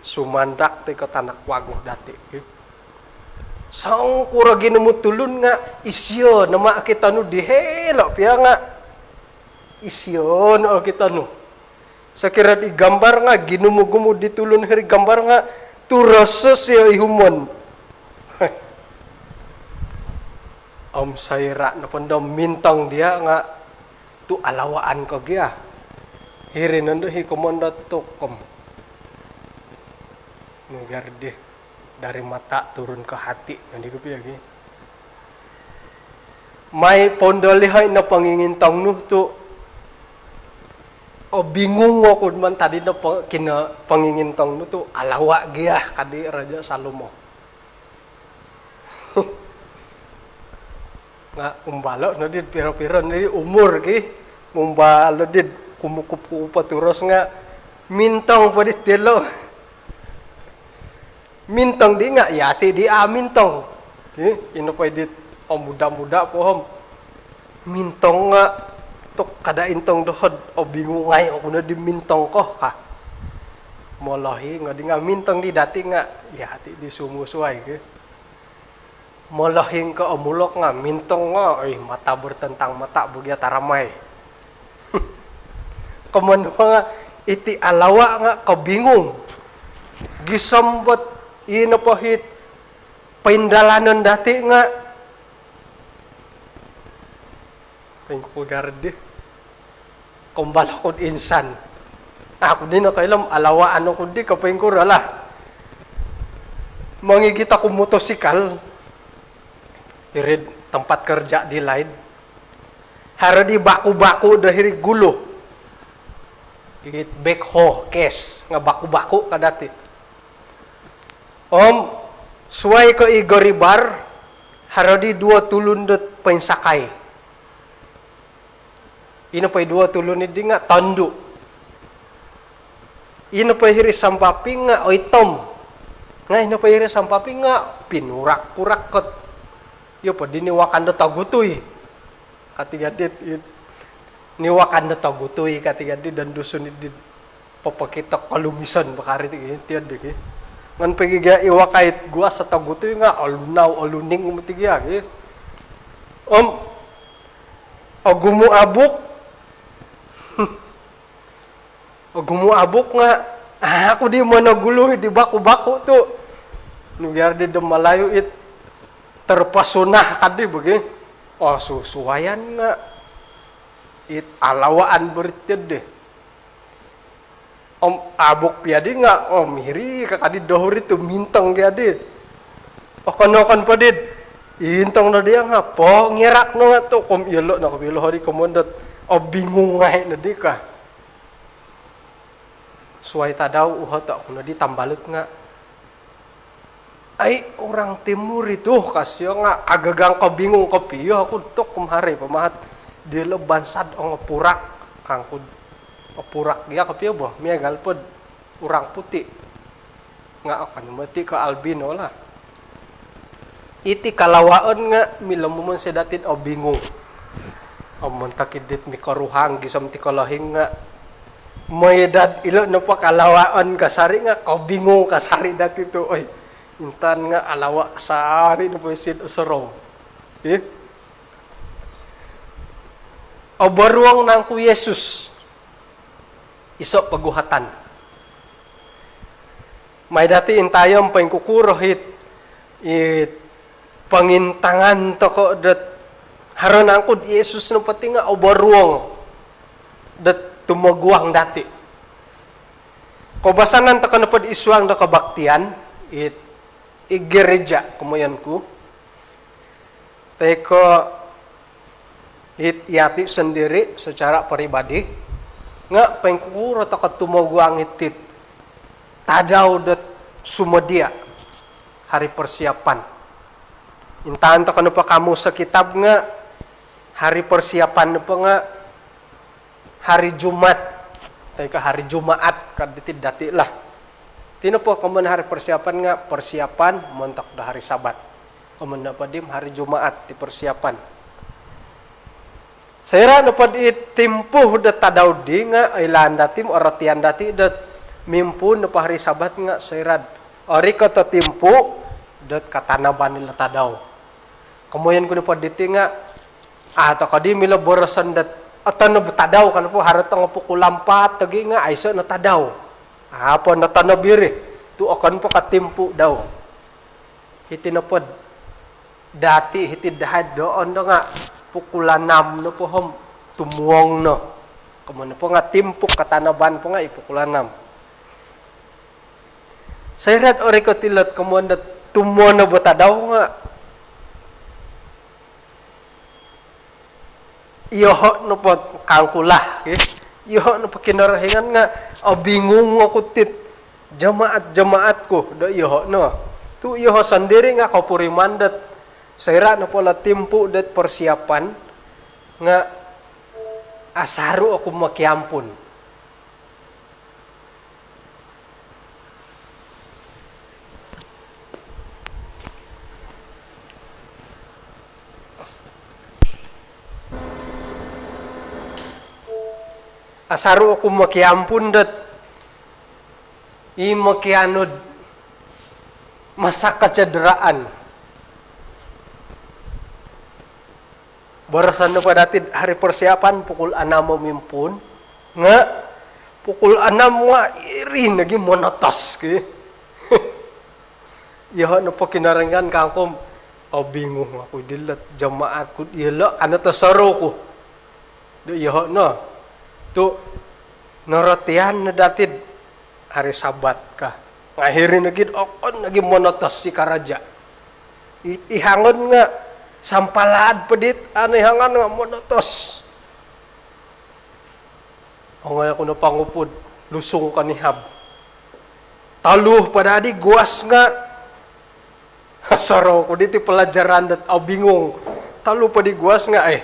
sumandak ti ko tanak wagu dati. Songkuro ginumu tulun nga' isio no ma okito nu di hilo' pia nga' isio no okito nu. Sokiro di gambar nga' ginumu-gumu di tulun hiri gambar nga' turos sio ihumon. Om soira' nopo ndo mintong dia nga' tu' alawaan ko gia. Hiri nondo hi komondo tukom. Nugar di dari mata turun ke hati nondi kopio gi. Mai poundoli hoi no pongingintong nu tu' obingung oku'd mantad ino po-, kino pongingintong nu tu' alawa' gia kadi Raja Salomo. Nga' umbalo' noddi piro-piro noddi umur ki, umbalo' noddi kumukup-kukup turos nga' mintong poddi tilo. Mintong di nga' iyati' di a' mintong. Ino poi dit omuda-muda po om mintong nga' tuk, kada' intong doho'd obingungai oku noddi mintong ko ka. Molohing oddi nga' mintong di dati' nga' iyati' di sumusuai ki. Molohing ko omulok nga' mintong nga' oi mata bertentang mata bo gia taramai. Komoyon nopo nga' iti alawa' nga' kobingung. Gisom dot ino po it poindalanon dati' nga' poingkugar di. Kombal oku'd insan. Aku di nokoilo om alawaan oku'd di kopoingkuro lah. Mongigit oku motosikal hiri'd tempat kerja di laid. Haro di baku-baku do hiri gulu. It backhoe case nga' baku-baku ka dati'. Om suai ko i goribar, haro di duo tulun dot poinsakai. Ino poi duo tulun iddi nga' tondu'. Ino poi hiri sampaping nga' oitom. Nga' ino poi hiri sampaping nga' pinurak-purak kot. Iyo poddi niwakan do togutui. Kati gaddi it, niwakan do togutui kati gaddi don Dusun iddi. Popokito kolumison bo kari ti gi, tiyo di gi. Ngan pogi gia iwakai't guas o togutui nga' olunau oluning moti gia gi. Om ogumu abuk. Ogumu abuk nga' aku di monogulu di baku-baku tu'. Nu gia di do Malayu it terpesona kadi bo gi. Osusuayan nga' it alawaan bo ri tiyo di. Om abuk pia di nga' om hiri ka kadi dohuri tu' mintong gia di. Okon-okon poddi'd intong no dia nga' pongirak no nga' tu' kom iyolo' no kopio hiri komoyon dot obingungai noddi ka. Suai tadau uhoto' oku noddi tambalut nga' ai, orang timur itu, ka sio nga' kagagang kobingung kopio oku tu' kom haro po mahat dilo bansa'd ongopurak kangku'd opurak gia kopio bo, miagal pod orang putih. Nga' okon moti ko albino lah. Iti kalawaon nga' milo momonsoi dati'd obingung. Om montok idit mikoruhang gisom ti kolohing nga' mooi dot ilo nopo kalawaon kasari' nga' kobingung kasari' dati' tu', oi, intaan nga' alawa' kasari' nopo isido osorou. Ih. Oboruong nangku Yesus? Iso' poguhatan. Mai dati' intayo' poingkukuro it, it pongintangan toko' dot haro nangku'd Yesus nopo ti nga' oboruong dot tumoguang dati'. Koubasanan toko' nopod isuang do kobaktian, it, i gereja' komoyon ku. Toi ko' it yati' sondiri' secara peribadi, nga' poingkuro toko' tumoguang iti'd tadau dot sumodia', hari persiapan. Intaan toko' nopo kamus Alkitab nga' hari persiapan nopo nga' hari Jumat, toi ko' hari Jumaat ka diti'd dati' lah. Ti nopo komoyon hari persiapan nga' persiapan montok do hari Sabat. Komoyon nopo di hari Jumaat ti persiapan. Soira' nopo di timpu do tadau di nga' oilaan dati', orotian dati' dot mimpuun nopo hari Sabat nga' soira'd orikot o timpu dot katanaban ilo tadau. Komoyon ku nopo diti nga' a' toko' di milo boroson dot otonob tadau, ka nopo haro tongo pukul ampat togi nga' aiso' no tadau. A' po notonob iri tu' okon po ko' timpu dau. Hiti nopod dati' hiti'd dahai'd doon do nga' pukul anam nopo om tumuong no. Komoyon nopo nga' timpu katanaban po nga' i pukul anam. Soira'd orikot ilo'd komoyon dot tumuong no bo tadau nga' iyoho' nopo kangku lah, eh. Iyoho' nopo Kinorohingan nga' obingung oku tit jemaat-jemaat ku do iyoho' no. Tu' iyoho' sondiri' nga' kopuriman dot soira' nopo lo timpu dot persiapan nga' asaru' oku mokiampun. Asaru' oku mokiampun dot i mokianu'd masa kecederaan. Boroson nopo dati'd hari persiapan pukul anam o mimpuun, nga' pukul anam nga' iri nogi monotos ki. Iyoho' nopo Kinorohingan kangku om obingung oku dilo' jemaat ku dilo' ka no tosorou ku. Do iyoho' no tu' norotian no dati'd hari Sabat ka. Nga' hiri nogi'd okon nogi monotos i karaja'. I, i hangon nga' sampalaad po dit, anu, i hangon nga' monotos. Ongoi oku no pangupud lusung konihab. Tolu po dadi guas nga' sorou ku diti pelajaran dot obingung. Tolu po di guas nga', eh.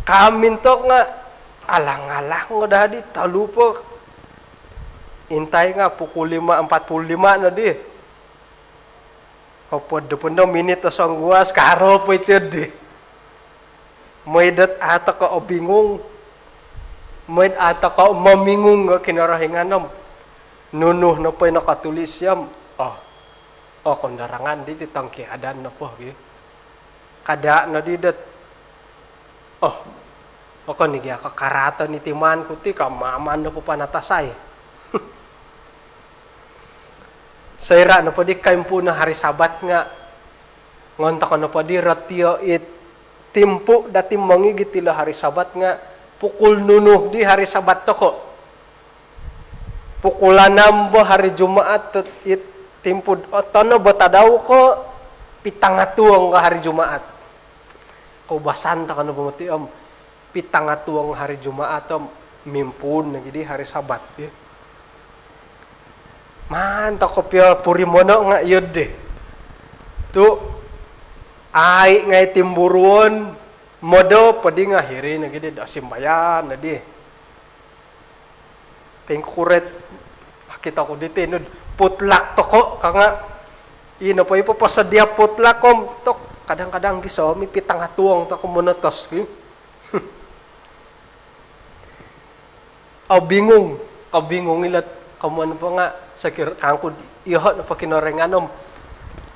Kamintok nga' alang-alang o dadi tolu po. Intai nga' pukul lima empat puluh lima no di. Hopod do pondo minit o songguas, karo po iti di. Mooi dot a' toko' obingung. Mooi dot a' toko' momingung o Kinorohingan om nunu nopo i nokotulis om, oh, oh, kondorongan diti tongkiadan nopo gi. Kada' nodi dot, oh, okon i gia ko' karaaton iti maan ku ti ka, maamaan nopo panatasai. Soira' nopo di koimpuun o hari Sabat nga' ngontok nopo di rotio it timpu dati mongigit ilo hari Sabat nga' pukul nunu di hari Sabat toko'. Pukul anam bo hari Jumaat, it timpu'd otonob o tadau ko' pitangatuong ko' hari Jumaat. Koubasan toko' nopo moti om pitangatuong hari Jumaat om mimpuun nogi di hari Sabat, ya. Maan toko' pia purimono' nga' iyo di. Tu' ai' ngai' timburuon, modop po di nga' hiri nogi di do simbayan nodi. Pingkuret, okito ku diti nu'd putlak toko' ka nga'. Ino po i poposodia potluck om tok, kadang-kadang gisom i pitanga tuong toko monotos, hi. Obingung, obingung ilo, komoyon po nga sokiro kangku, iyoho nopo Kinorohingan om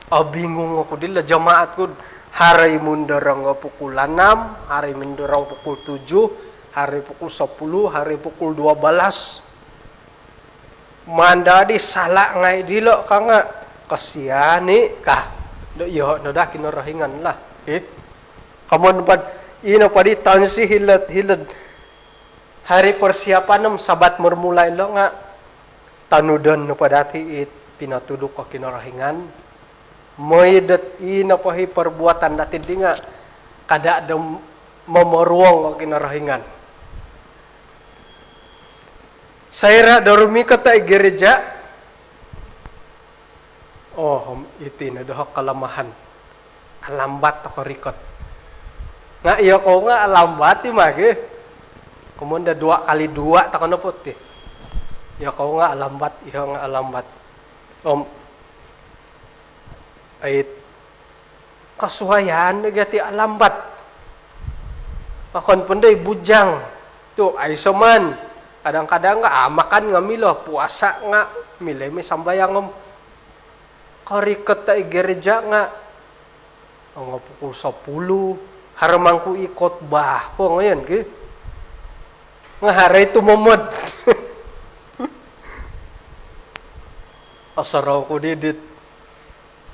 obingung oku dilo jemaat ku. Haro i mundorong o pukul enam, haro i mundorong pukul tujuh, haro i pukul sepuluh, haro i pukul dua belas. Maan daa di sala ngai dilo ka nga, kasian i ka. Do iyoho no daa Kinorohingan lah, hi. Komoyon po, ino po di tonsi hilo'd, hilo'd hari persiapan om Sabat bermula ilo nga, tonudon nopo dati it pinotuduk o Kinorohingan. Mooi dot ino po i perbuatan dati di nga kada do momoruong o Kinorohingan. Soira do rumikot i gereja, oh, iti no doho kelemahan. Alambat toko rikot. Nga iyokou nga alambat i magi. Komoyon do dua kali dua toko nopo ti. Iyokou nga alambat, iyoho nga alambat. Om, ait, kosuaian nogi ati alambat. Okon po ndo i bujang tu aiso maan. Kadang-kadang nga, ah, makan nga milo, puasa nga milo i moi sambayang om korikot i gereja nga ongo pukul sepuluh, haro mangku i khotbah po ngoyon ki. Nga haro i tumomod. Osorou ku di dit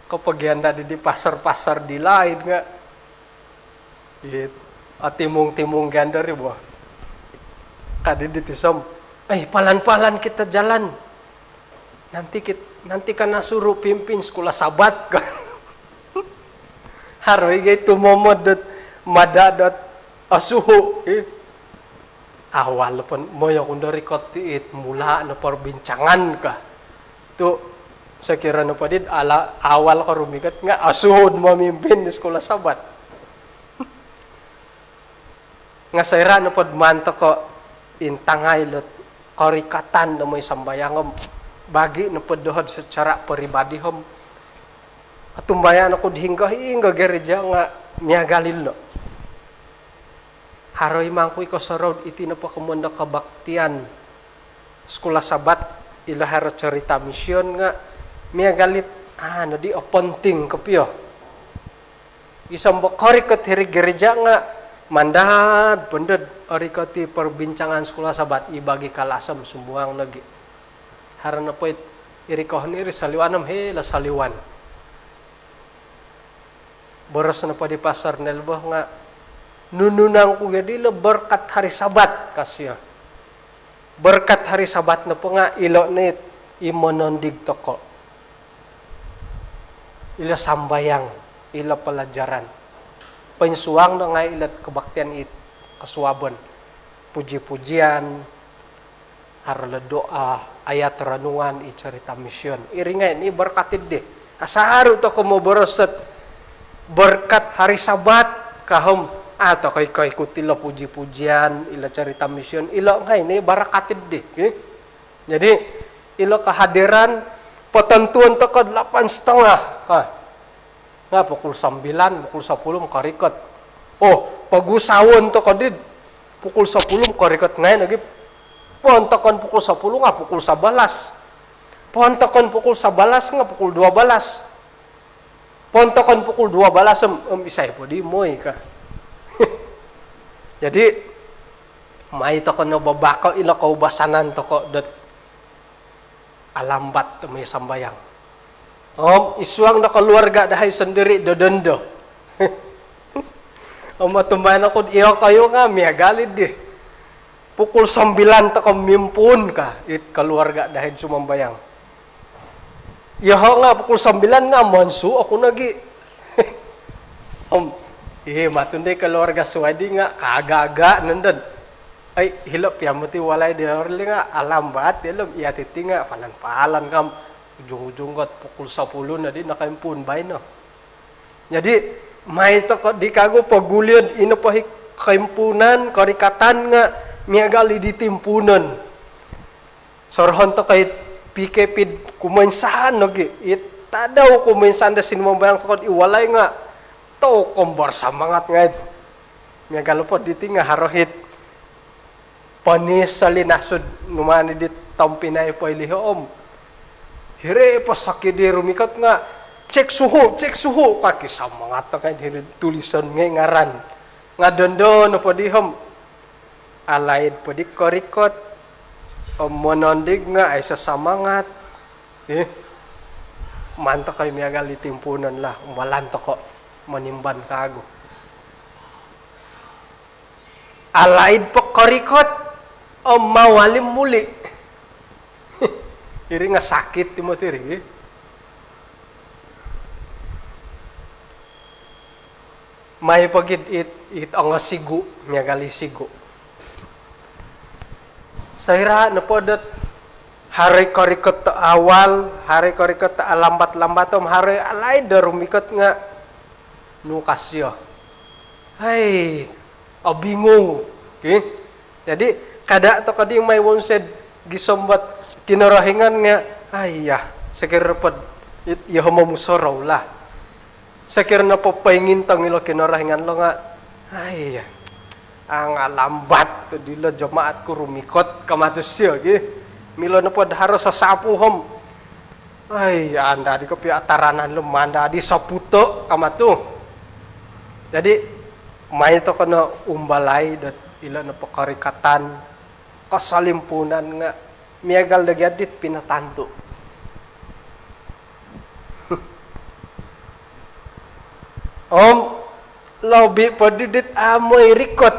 kopogian dati di pastor-pastor di laid nga, it, otimung-timung gia ndo ri bo. Ka di dit isom, "Eh, pelan-pelan kita jalan. Nanti kit-, nanti kena suruh pimpin sekolah Sabat," ka. Haro i gia i tumomod dot mada dot osuhu, hi. Awal po, mooi oku ndo rikot ti it mula no perbincangan ka. Tu sokiro nopo dit ala-, awal ko rumikot nga osuhu do memimpin di sekolah Sabat. Nga soira nopo do maan toko intangai lot korikatan do moi sambayang om bagi nopo doho do secara peribadi om otumbayaan oku do hinggo-hinggo gereja nga miagal ilo. Haro i mangku i kosorou iti nopo komoyon do kebaktian sekolah Sabat, ilo haro cerita mission nga miagal it, ah, nodi oponting kopio. Gisom bo korikot hiri gereja nga mandad po ndo do orikot i perbincangan sekolah Sabat, i bagi kelas om sumuang nogi. Haro nopo it irikohon iri soliwan om hilo soliwan. Boros nopo di Pastor Nelboh nga, "Nunu nangku gia dilo berkat hari Sabat," ka sio. Berkat hari Sabat nopo nga ilo no it i monondig toko. Ilo sambayang, ilo pelajaran. Poinsuang no ngai ilo kebaktian it kosuabon. Puji-pujian, haro lo doa, ayat renungan, i cerita mission. Iri ngai no i berkat di. Asaru toko moboros dot berkat hari Sabat ka om, ah, toko iko-ikuti lo puji-pujian, ilo cerita mission, ilo ngai no i berkat di. Hi. Jadi, ilo kehadiran, potontuon toko delapan setengah ka. Nga pukul sembilan, pukul sepuluh om korikot. Oh, pogusawon toko di pukul sepuluh om korikot ngai nogi. Pontokon pukul sepuluh nga pukul sebelas. Pontokon pukul sebelas nga pukul dua belas. Pontokon pukul dua belas om, om isai po di moi ka. Jadi, mai toko no babako ilo koubasanan toko dot alambat moi sambayang. Om id suang do keluarga dahai sondiri do dondo. Om otumbayaan oku do iyokoyu nga miagal di. Pukul sembilan toko mimpuun ka it keluarga dahai sumambayang. Iyoho nga pukul sembilan nga monsu oku nogi. Om, ih, matun di keluarga suai di nga kaaga-aga nondo. Ai, hilo pia moti walai di orli nga alambat, hilo iya titi nga palan-palan kam, ujung-ujung kot pukul sepuluh nodi nakaimpuun baino. Jadi, mai toko di kagu pogulion ino po hi koimpuunan, korikatan nga miagal di timpuunon. Sorohon toko it P K P kumoinsahan nogi, it Tadau ku minsan do sinumambayang toko'd id walai nga' tokou bersemangat ngai'. Miagal nopo diti nga' haro it ponisolinasu numaan di tompinai poiliho' om. Hiri po sokidi rumikot nga' cek suhu, cek suhu, kaki semangat tokou ngai' hiri tulisan ngai' ngaran. Nga' dondo nopo di om alaid po di korikot om monondig nga' aiso semangat. Ih, maan tokou miagal di timpuunon lah, umbalan tokou monimban kagu. Alaid po korikot om mawalim muli. Iri nga' sakit ti moti iri. Mai pogi it, it ongosigu, miagal i sigu. Soira' nopo dot haro i korikot do awal, haro i korikot do alambat-lambat om haro i alaid do rumikot nga' nukas iyo. Hai, obingung. Ki? Jadi, kada' tokou di mai wonsoi'd gisom dot Kinorohingan nga', aiya, sokiro pod, it, iyo momusorou lah. Sokiro nopo poingintong ilo Kinorohingan lo nga', aiya, angalambat tu dilo jemaat ku rumikot ka matu sio gi. Milo nopo do haro sasapu om, ai, anda di kopio ataranan lo, manda di saputo ka matu. Jadi, mai tokou no umbalai dot ilo nopo korikatan, kosolimpuunan nga' miagal do gia dit pinatantu. Om lobi po di dit amu i rikot.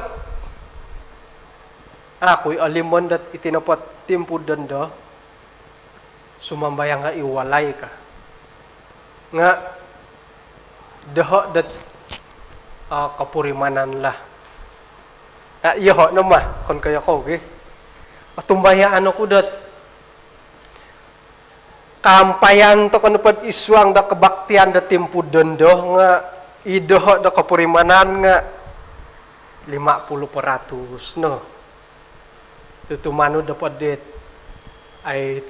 Aku i olimon dot iti nopo timpu dondo sumambayang ka id walai ka. Nga' doho' dot, ah, kopurimanan lah. Ah, iyoho' no mah, okon ko' iyokou gi. Otumbayaan oku dot kaampayan tokou nopo'd id suang do kebaktian do timpu dondo nga' i doho' do kopurimanan nga' lima puluh peratus no. Tu tumanud nopo dit, ai,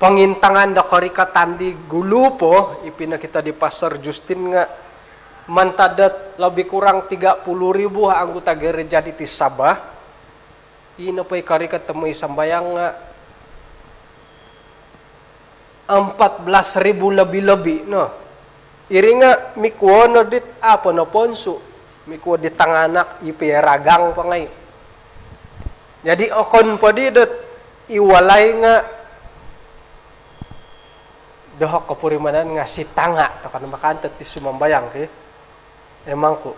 pongintangan do korikatan di gulu po, i pinokito di Pastor Justin nga' mantad dot lebih kurang tiga puluh ribu anggota gereja diti Sabah. I nopo i korikot do moi sambayang nga' empat belas ribu lebih-lebih no. Iri nga' mikuo no dit a' po noponsu', mikuo dit tanganak i pia ragang po ngai'. Jadi okon po di dot id walai nga' doho' kopurimanan nga' sitanga' tokou no makaantad ti sumambayang ki. Emang ku.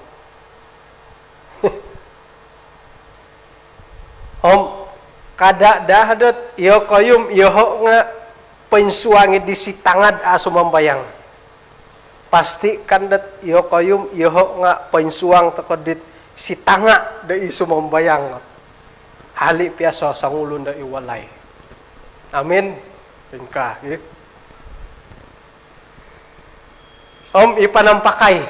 Om kada' daa dot iyokoyu om iyoho' nga' poinsuang i di sitanga'd a' sumambayang. Pastikan dot iyokoyu om iyoho' nga' poinsuang tokou dit sitanga' do i sumambayang. Hali' pia so songulun do id walai. Amin. Ingkaa, ih. Om i panampakai.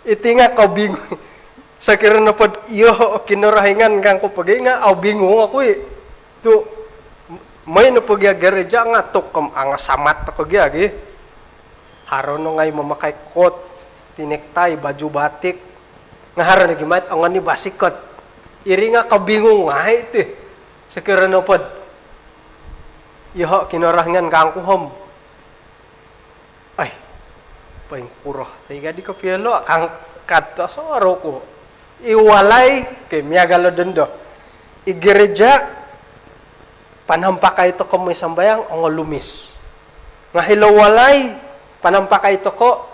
Iti nga' kobingung. Sokiro nopo'd iyoho' o Kinorohingan kangku pogi nga' au bingung oku i'. Tu' moi no pogi gereja nga' tu' kom angasamat tokou gia gi. Haro no ngai' mamakai kot, ti nektai, baju batik. Nga' haro nogi mai'd ongoni basikot. Iri nga' kobingung ngai' ti. Sokiro nopo'd iyoho' Kinorohingan kangku om. Ai, poingkuro toi gadi kopio lo' kangku, kad tosorou ku. Id walai, ki, miagal o dondo. Id gereja, panampakai tokou moi sambayang, ongolumis. Nga' hilo walai, panampakai tokou,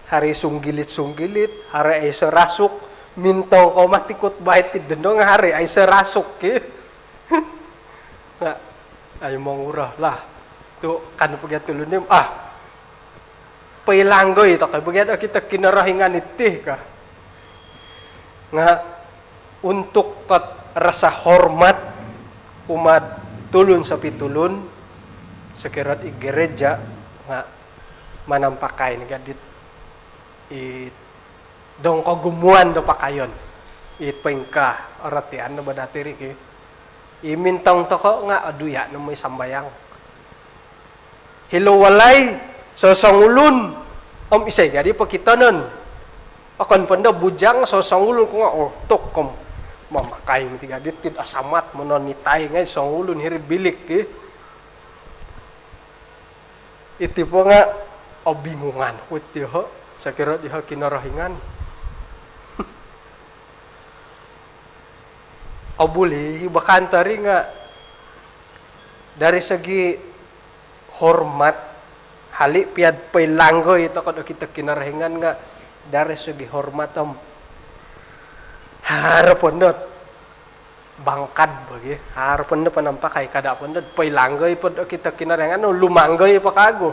haro i sunggilit-sunggilit, haro i aiso rasuk, mintong kou mati khotbah iti dondo nga' haro i aiso rasuk, ki. Nga' ai monguro lah. Tu' kan pogi tulun di, ah, poilanggoi tokou pogi okito Kinorohingan iti ka. Nga' untuk kot rasa hormat kumaa'd tulun sopitulun, sokiro'd id gereja nga' manampakai ni gadit i dong kogumuan do pakayon. It poingkaa, orotian no bo dati ri ki. I mintong toko' nga' oduya' no moi sambayang. Hilo walai sosongulun om isai gadi pokitonon. Okon pondo bujang sosongulun ko nga' otok kom mamakai miti gadi tid asamat mononitai ngai' songulun hiri bilik ki. Iti po nga' obingungan ku iti ho, sokiro diho Kinorohingan. Obuli bakantori nga' dari segi hormat, hali' piad poilanggoi toko' do kito Kinorohingan nga' dari segi hormat om haro pondot bangkad bagi, haro pondot panampakai kada' pondot poilanggoi pod okito Kinorohingan, lumanggoi po kagu.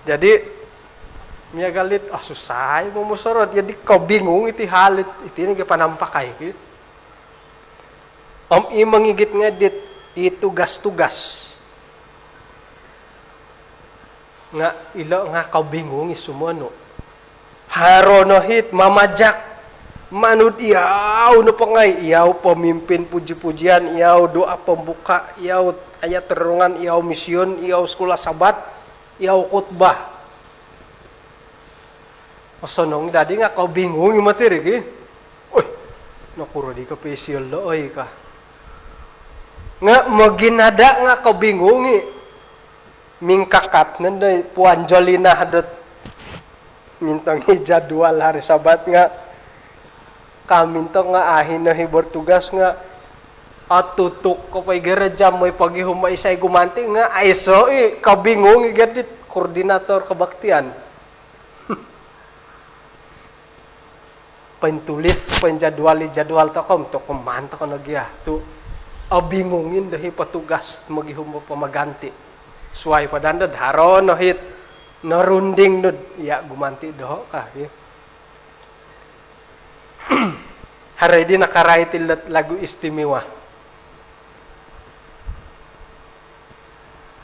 Jadi miagal it, ah, susah i momusorot. Jadi kobingung iti hal it, iti nogi panampakai ki. Om i mongigit ngai' dit i tugas-tugas nga' ilo nga' kobingung i sumonu. Haro no hit mamajak manud iyau nopo ngai', iyau pemimpin puji-pujian, iyau doa pembuka, iyau ayat renungan, iyau misiun, iyau sekolah Sabat, iyau khutbah. Osonong dadi nga' kobingung i moti ri ki. Oi, nokuro di kopio isio lo' oi ka. Nga' moginada' nga' kobingung i. Mingkakat nondo i Puan Jolina dot mintong i jadual hari Sabat nga' ka mintong nga' ahi no hi bertugas nga' atutuk ko po i gereja moi pogihum isai gumanti' nga' aiso' i, kobingung i gadit koordinator kebaktian. Pointulis, poinjadual i jadual toko' om toko' maan toko' nogi' ah tu' obingung indo hi petugas mogihum po pamaganti'. Suwai po dando do haro no hit norunding dot iya' gumanti' doho' ka hi. Haro i di nakarait ilot lagu istimewa.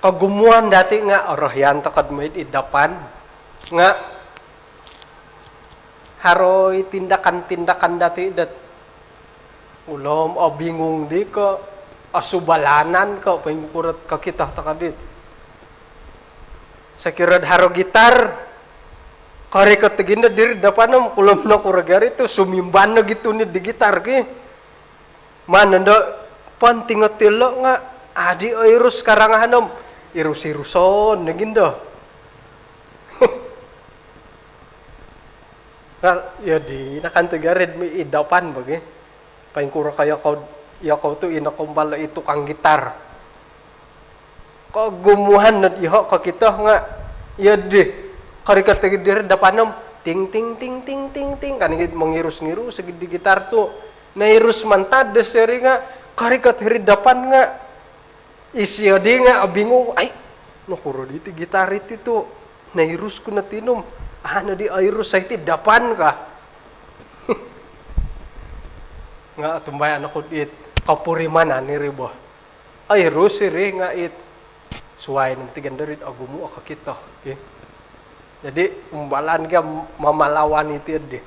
Kogumuan dati' nga' orohian toko' do moid id dapan nga' haro i tindakan-tindakan dati' dot ulom obingung di ko' osubalanan ko' poingkuro kokito toko' di. Sokiro do haro gitar, korikot nogi ndo diri dapan om kulom nokuro gari tu' sumimban nogi tuni di gitar ki. Maan nondo ponting o tilo nga' adi' oirus karangahan om irus-iruson nogi ndo. Nga' iyo di nakan tu' gari id dapan bagi. Poingkuro ka iyokou, iyokou tu' ino kombal i tukang gitar. Kogumuan nod iyoho' kokito nga' iyo di korikot nogi diri dapan om ting ting ting ting ting ting kan, mongirus-ngirus nogi di gitar tu'. Noirus mantad do siri nga' korikot hiri dapan nga' isio di nga' obingung, ai, nokuro di iti gitar iti tu' noirus ku no tinum, a' nodi oirus ai ti dapan ka. Nga' otumbayaan oku dit kopurimanan iri bo. Oirus iri nga' it suwai no moti gandori'd ogumu' o kokito ki. Jadi umbalan gia mamalawan iti di.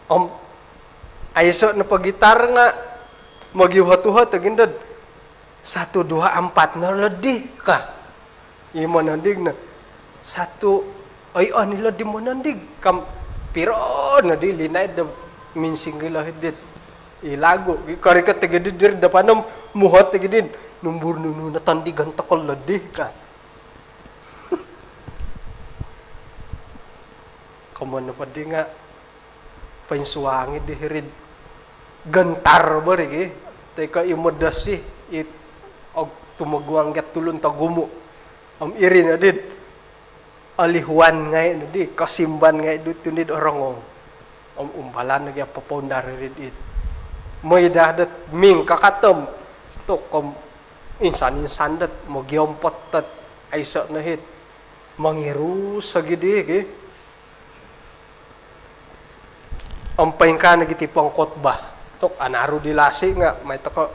Om aiso' nopo gitar nga' mogiuhot-uhot o gindod satu dua empat no lodi ka. I monondig no satu, oi, oni lodi monondig kam piro nodi linaid do minsingilo hidit i lagu. Korikot nogi di diri dapan om muhot nogi di numbur nunu no tondigon toko' lodi ka. Komoyon nopo di nga' poinsuang i di hiri'd gentar bo ri ki, toi ko' i modosi it og tumoguang giat tulun togumu'. Om iri nodi'd olihuan ngai' nodi, kosimban ngai' di tuni'd orongou. Om umbalan nogi apopoundar iri'd it. Moi daa dot mingkakat om tuk om insan-insan dot mogiompot dot aiso' no hit mongirus ogi di ki. Om poingkaa nogi ti pengkhotbah. Tuk anaru di lasi nga' mai toko'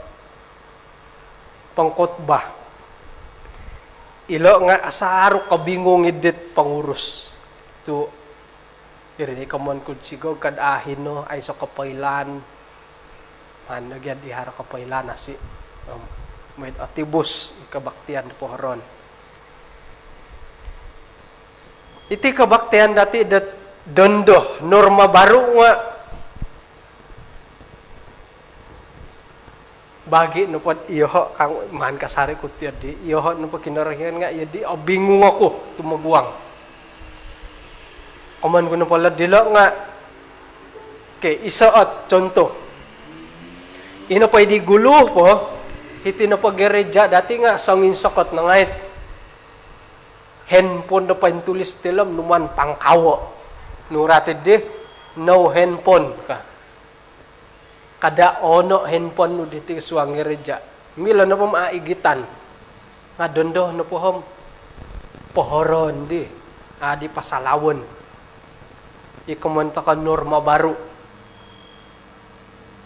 pengkhotbah. Ilo nga' asaru kobingung i dit pengurus tu' Iri ni komoyon ku di sigog kad ahino, aiso kopoilaan. Maan no gia di haro kopoilaan asi. Om, mooi do otibus i kebaktian do pohoroon. Iti kebaktian dati dot dondo, norma baru nga bagi nopo dot iyoho kang maan kasari ku tiyo di, iyoho nopo Kinorohingan nga iyo di obingung oku tumoguang. Komoyon ku nopo lo dilo nga, okey, iso ot contoh. Ino po i di gulu po, hiti nopo gereja dati nga songinsokot no ngai. Handphone do pointulis tilom numan pangkawo. Nurati di, no handphone ka. Kada ono handphone nu diti suang gereja. Milo nopo om aigitan. Nga dondo nopo om pohoroon di. Adi pasalawon. I komoyon toko norma baru.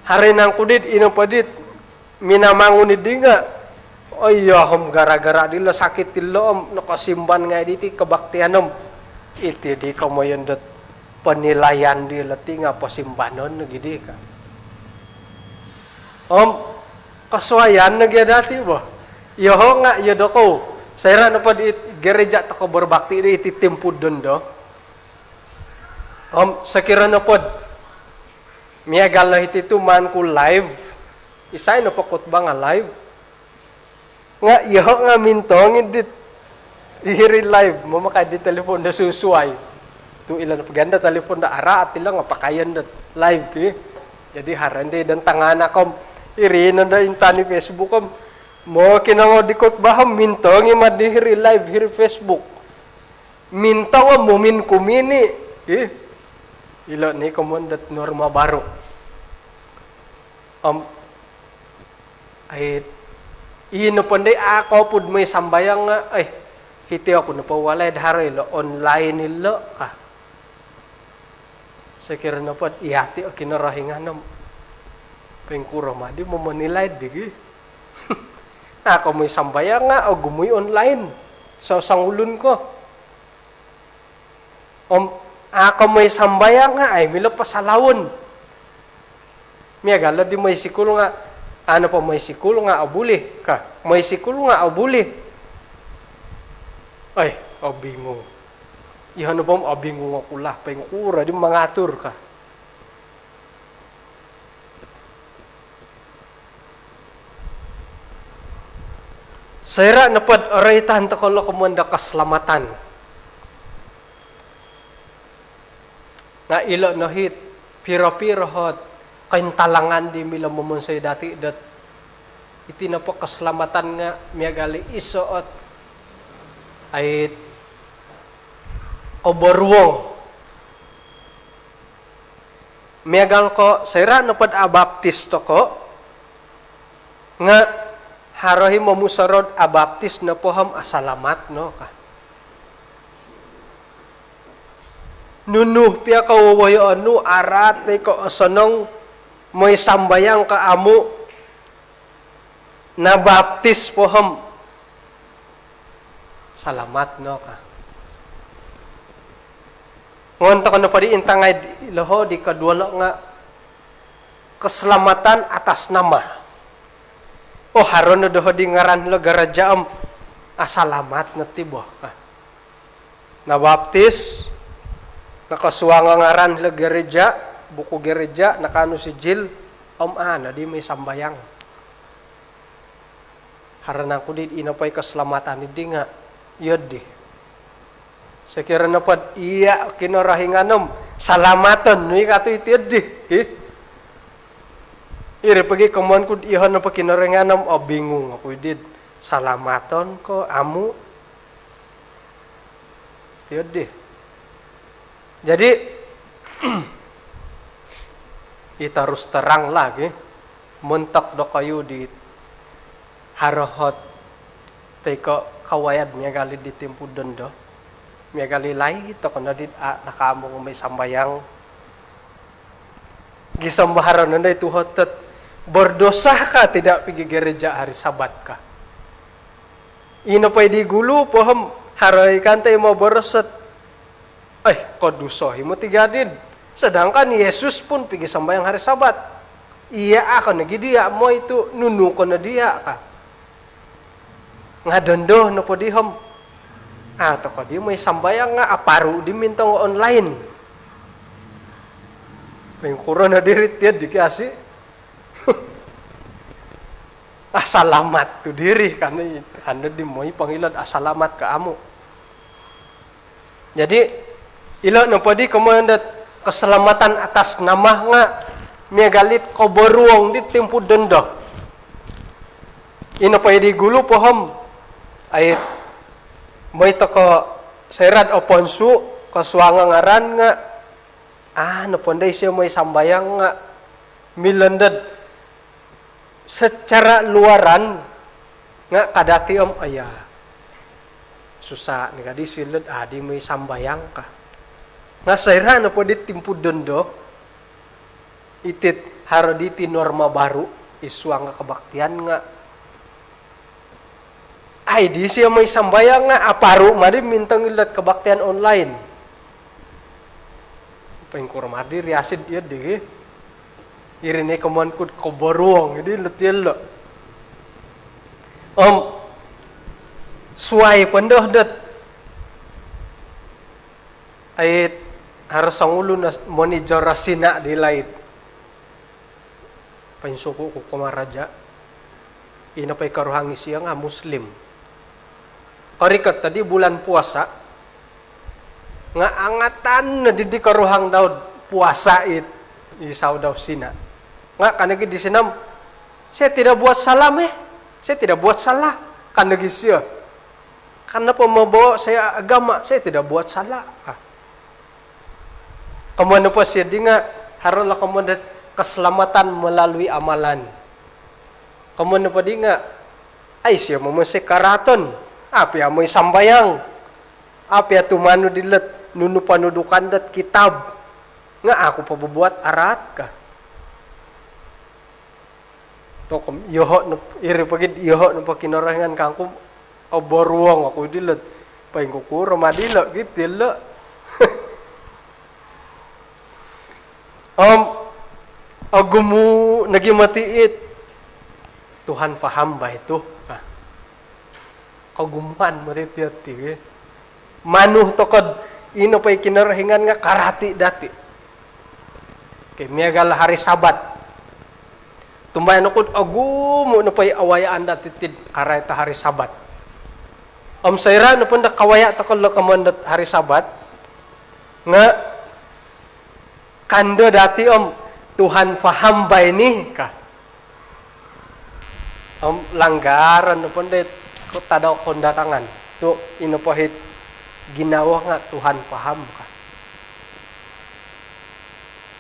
Haro nangku dit, ino po dit minamangun di nga, oh iya, om gara-gara dilo sakit dilo om nokosimban ngai diti kebaktian om. Iti di komoyon dot penilaian dilo ti nga posimbanon no gidi ka. Om, kosuaian no gia dati bo. Iyoho nga iyo dokou. Soira nopo di gereja toko berbakti di iti timpu dondo. Om, sokiro nopo dot miagal no hiti tu maan ku live. Isai nopo khotbah nga live. Nga iyoho nga mintong i dit hiri live, mamakai di telefon do susuai. Tu ilo nopo gia do telefon do araat ilo nga pakayon do live ki. Jadi haro di dan tanganak om iri no do intangai Facebook om mokinongou di khotbah om mintong i ma di hiri live hiri Facebook. Mintong om mumin kumini. Ih. Ilo ni komoyon dot norma baru. Om, ai, ino po ndai a kopud mooi sambayang nga, ai, hiti oku nopo walai do haro ilo online ilo ka. Sokiro nopo dot iyati o Kinorohingan om poingkuro ma di momonilai di gi. A ko mooi sambayang nga ogumu i online. So songulun ko. Om, a ko mooi sambayang nga, ai milo pasalawon. Miagal lo di mooi sikul nga, a nopo mooi sikul nga obuli ka. Mooi sikul nga obuli. Ai, obingung. Iyoho nopo om obingung oku lah, poingkuro di mangatur ka. Soira nopo dot oroitan toko lo komoyon do keselamatan. Nga ilo no it piro-piro ot kointalangan di milo momonsoi dati dot iti nopo keselamatan nga miagal i iso ot ai koboruong. Miagal ko soira nopo dot abaptis toko, nga haro i momusorou dot abaptis nopo om asalamat no ka. Nunu pia kowowoyoon nu, araat toi ko osonong, mooi sambayang ko amu, nabaptis po om salamat no ka. Ngon toko nopo di intangai di loho di koduo lo nga keselamatan atas nama. Oh, haro no doho di ngaran lo gereja om asalamat no ti bo ka. Nabaptis, nokosuang o ngaran lo gereja, buku gereja, nakaanu sijil, om a no di mooi sambayang. Haro nangku di ino po i keselamatan di nga iyo di. Sokiro nopo dot iya Kinorohingan om salamaton nu i ka tu iti di. Hi. Iri pogi komoyon ku dot iyoho nopo Kinorohingan om obingung oku i dit salamaton ko amu. Iyo di. Jadi, i terus terang lah gi, montok dokoyu di haro ot toi ko kawaya dot miagal i di timpu dondo. Miagal i laid toko no di a nakaamung mooi sambayang. Gisom bo haro no ndai tuhot dot berdosa ka tidak pigi gereja hari Sabat ka. Ino po i di gulu po om haro i kan toi moboros dot Ai, koduso i moti gadid. Sedangkan Yesus pun pigi sambayang hari Sabat. Iya, a' ko nogi diya' moi tu' nunu ko no diya' ka. Nga' dondo nopo di om, a' toko di moi sambayang nga' aparu' di mintong online. Poingkuro no diri tiyo di kiasi. Asalamat tu diri, kan, kan di moi pongilo'd asalamat ko amu'. Jadi, ilo nopo di komoyon dot keselamatan atas nama nga' miagal it koboruong di timpu dondo. Ino po i di gulu po om, ai, moi toko soira'd oponsu' ko suang o ngaran nga', a' nopo ndo isio moi sambayang nga' milo ndod secara luaran nga' kadati om, aya, susa' ni kadi silo'd a' di moi sambayang ka. Nga' soira' nopo di timpu dondo, iti't haro diti norma baru i suang o kebaktian nga', ai, di isio moi sambayang nga' aparu' ma di mintong ilo'd kebaktian online. Poingkuro ma di riasid iyo di. Iri ni komoyon ku'd koboruong i di loti ilo'. Om suai po ndo dot, ai, haro songulun manager Sina di laid. Poinsuku' ku kumaraja'. Ino po i koruhang isio nga' Muslim. Korikot tadi bulan puasa nga' angatan no di di koruhang dau'd puasa it, i sawo dau Sina. Nga' ka nogi di Sina om, "Saya tidak buat salah, meh. Saya tidak buat salah," ka nogi sio. "Kenapa membawa saya agama? Saya tidak buat salah." Ah. Komoyon nopo sio di nga' haro lo komoyon dot keselamatan melalui amalan. Komoyon nopo di nga', ai, sio momonsoi karaaton. A' pia moi sambayang. A' pia tumanud ilo't nunu ponudukan dot kitab. Nga' a' ku po bobuat araat ka. Tokom, iyoho' no, iri pogi'd iyoho' nopo Kinorohingan kangku, oboruong oku dilo't poingkukuro ma dilo' giti lo'. Om ogumu' nogi moti it, Tuhan faham bah itu. Ah. Kogumuan moti tiyo ti, wi. Manu toko'd ino po i Kinorohingan nga' karati dati'. Okey, miagal hari Sabat. Tumbayaan oku'd ogumu' nopo i awayaan dati' ti'd karait o hari Sabat. Om soira' nopo ndo kawaya' toko lo komoyon dot hari Sabat nga' kando dati' om, "Tuhan faham bah ini," ka. Om langgaran nopo ndo it tadau kondatangan. Tu' ino po it ginawo nga' Tuhan faham ka.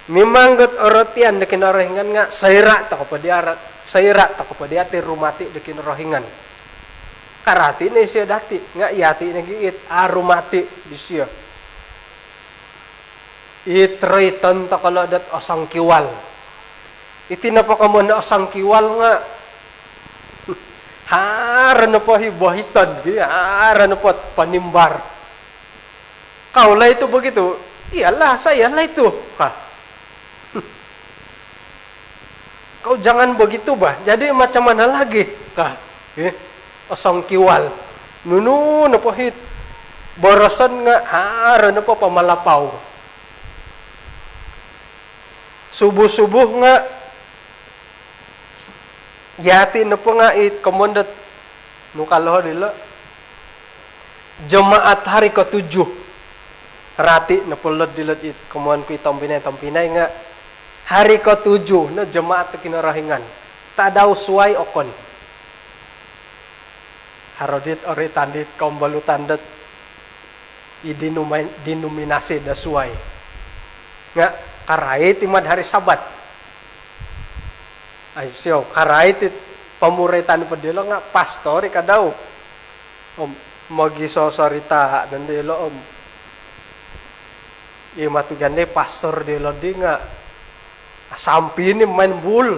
Mimang got orotian do Kinorohingan nga' soira' toko po di ara-, soira' toko po di ati rumati' do Kinorohingan. Karati' no isio dati' nga' iyati' nogi it a' rumati' disio. It roiton toko lo' dot osongkiwal. Iti nopo komoyon do osongkiwal nga' haro nopo i bohiton, gi, haro nopo ponimbar. "Kaulah itu begitu." "Iyalah, sayalah itu," ka. "Kau jangan begitu bah, jadi macam mana lagi?" ka. Eh, osongkiwal. Nunu nopo it boroson nga' haro nopo pamalapau. Subuh-subuh nga' iyati' nopo nga' it komoyon dot nu ka lo dilo', jemaat hari ketujuh. Rati' nopo lo dilo' it komoyon ku i tompinai-tompinai nga' hari ketujuh no jemaat do Kinorohingan. Tadau suwai okon. Haro dit oroitan dit kombolutan dot i dinumai-, denominasi do suwai. Nga' karait i mad hari Sabat. Ai, sio, karait it pomoroitan po dilo' nga' pastor i kadau. Om mogisosorita' nondo ilo' om, i matu jande pastor dilo' di nga' asampin i main bul.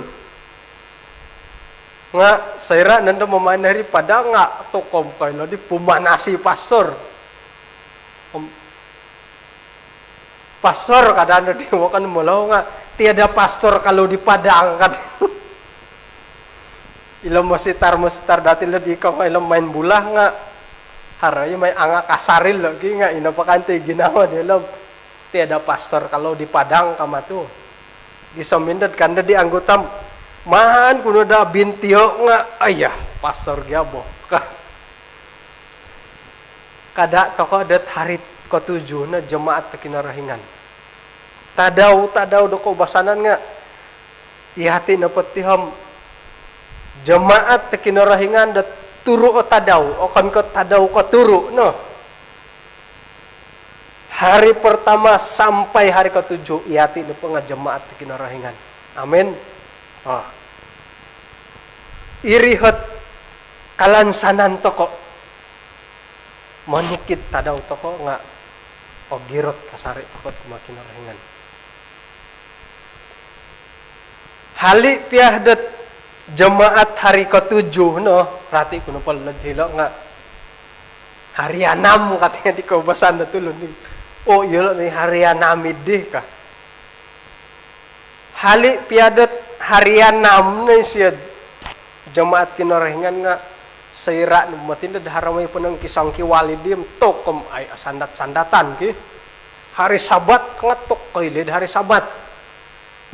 Nga' soira' nondo mamain hari Pada nga' tokom koilo di pumanasi pastor. Om Pastor, kada no di, bukan molo nga tiada pastor kalau di Padang, kan. Ilo mositar-mositar dati lo di kong ilo main bola nga haro i mai anga kasaril lagi nga ino pakanti ginawo di ilo. Tiada pastor kalau di Padang kama tu. Gisom indot kanda di anggota man kuno da bintio nga, ayah, pastor gia bo. Ka. Kada toko dot hari kotuju no jemaat Kinorohingan. Tadau-tadau do koubasanan nga iyati nopo ti om jemaat Kinorohingan dot turu o tadau, okon ko tadau koturu no. Hari pertama sampai hari ketujuh, iyati nopo nga jemaat Kinorohingan. Amin. Ah. Iri hot kalansanan toko. Monikid tadau toko nga ogirot kasari toko kumaa Kinorohingan. Hali pia dot jemaat hari ketujuh no, rati ku nopo led hilo nga hari anam katanya di koubasan do tulun di. Oh, iyo lo ni hari anam idi ka. Hali pia dot hari anam no isio jemaat Kinorohingan nga soira no moti do haramai ponong kisangki walid di tokom ai asandat-sandatan ki. Hari Sabat nga tokoi lid hari Sabat.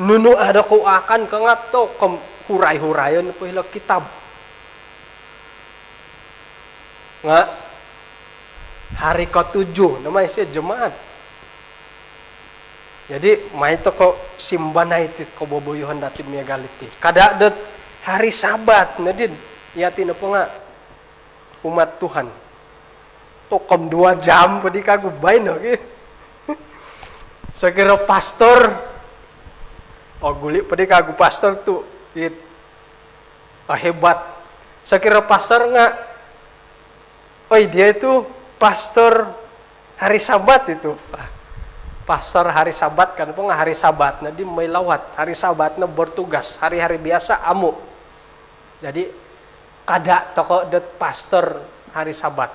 Nunu ada ko akan ka nga tokom hurai-hurayon po hilo kitab. Nga hari ketujuh no mai isio jemaat. Jadi mai toko simbanai ti koboboyuhon dati miagal iti. Kada dot hari Sabat no din. Iyati nopo nga umat Tuhan. Tokom dua jam po di kagu baino ki. Sokiro pastor, oh, guli po di kagu pastor tu it, oh, hebat. Sokiro pastor nga, oi, dia itu pastor hari Sabat itu. Pastor hari Sabat kan, po nga hari Sabat no di mai lawat, hari Sabat no bertugas, hari-hari biasa amu. Jadi kada toko dot pastor hari Sabat.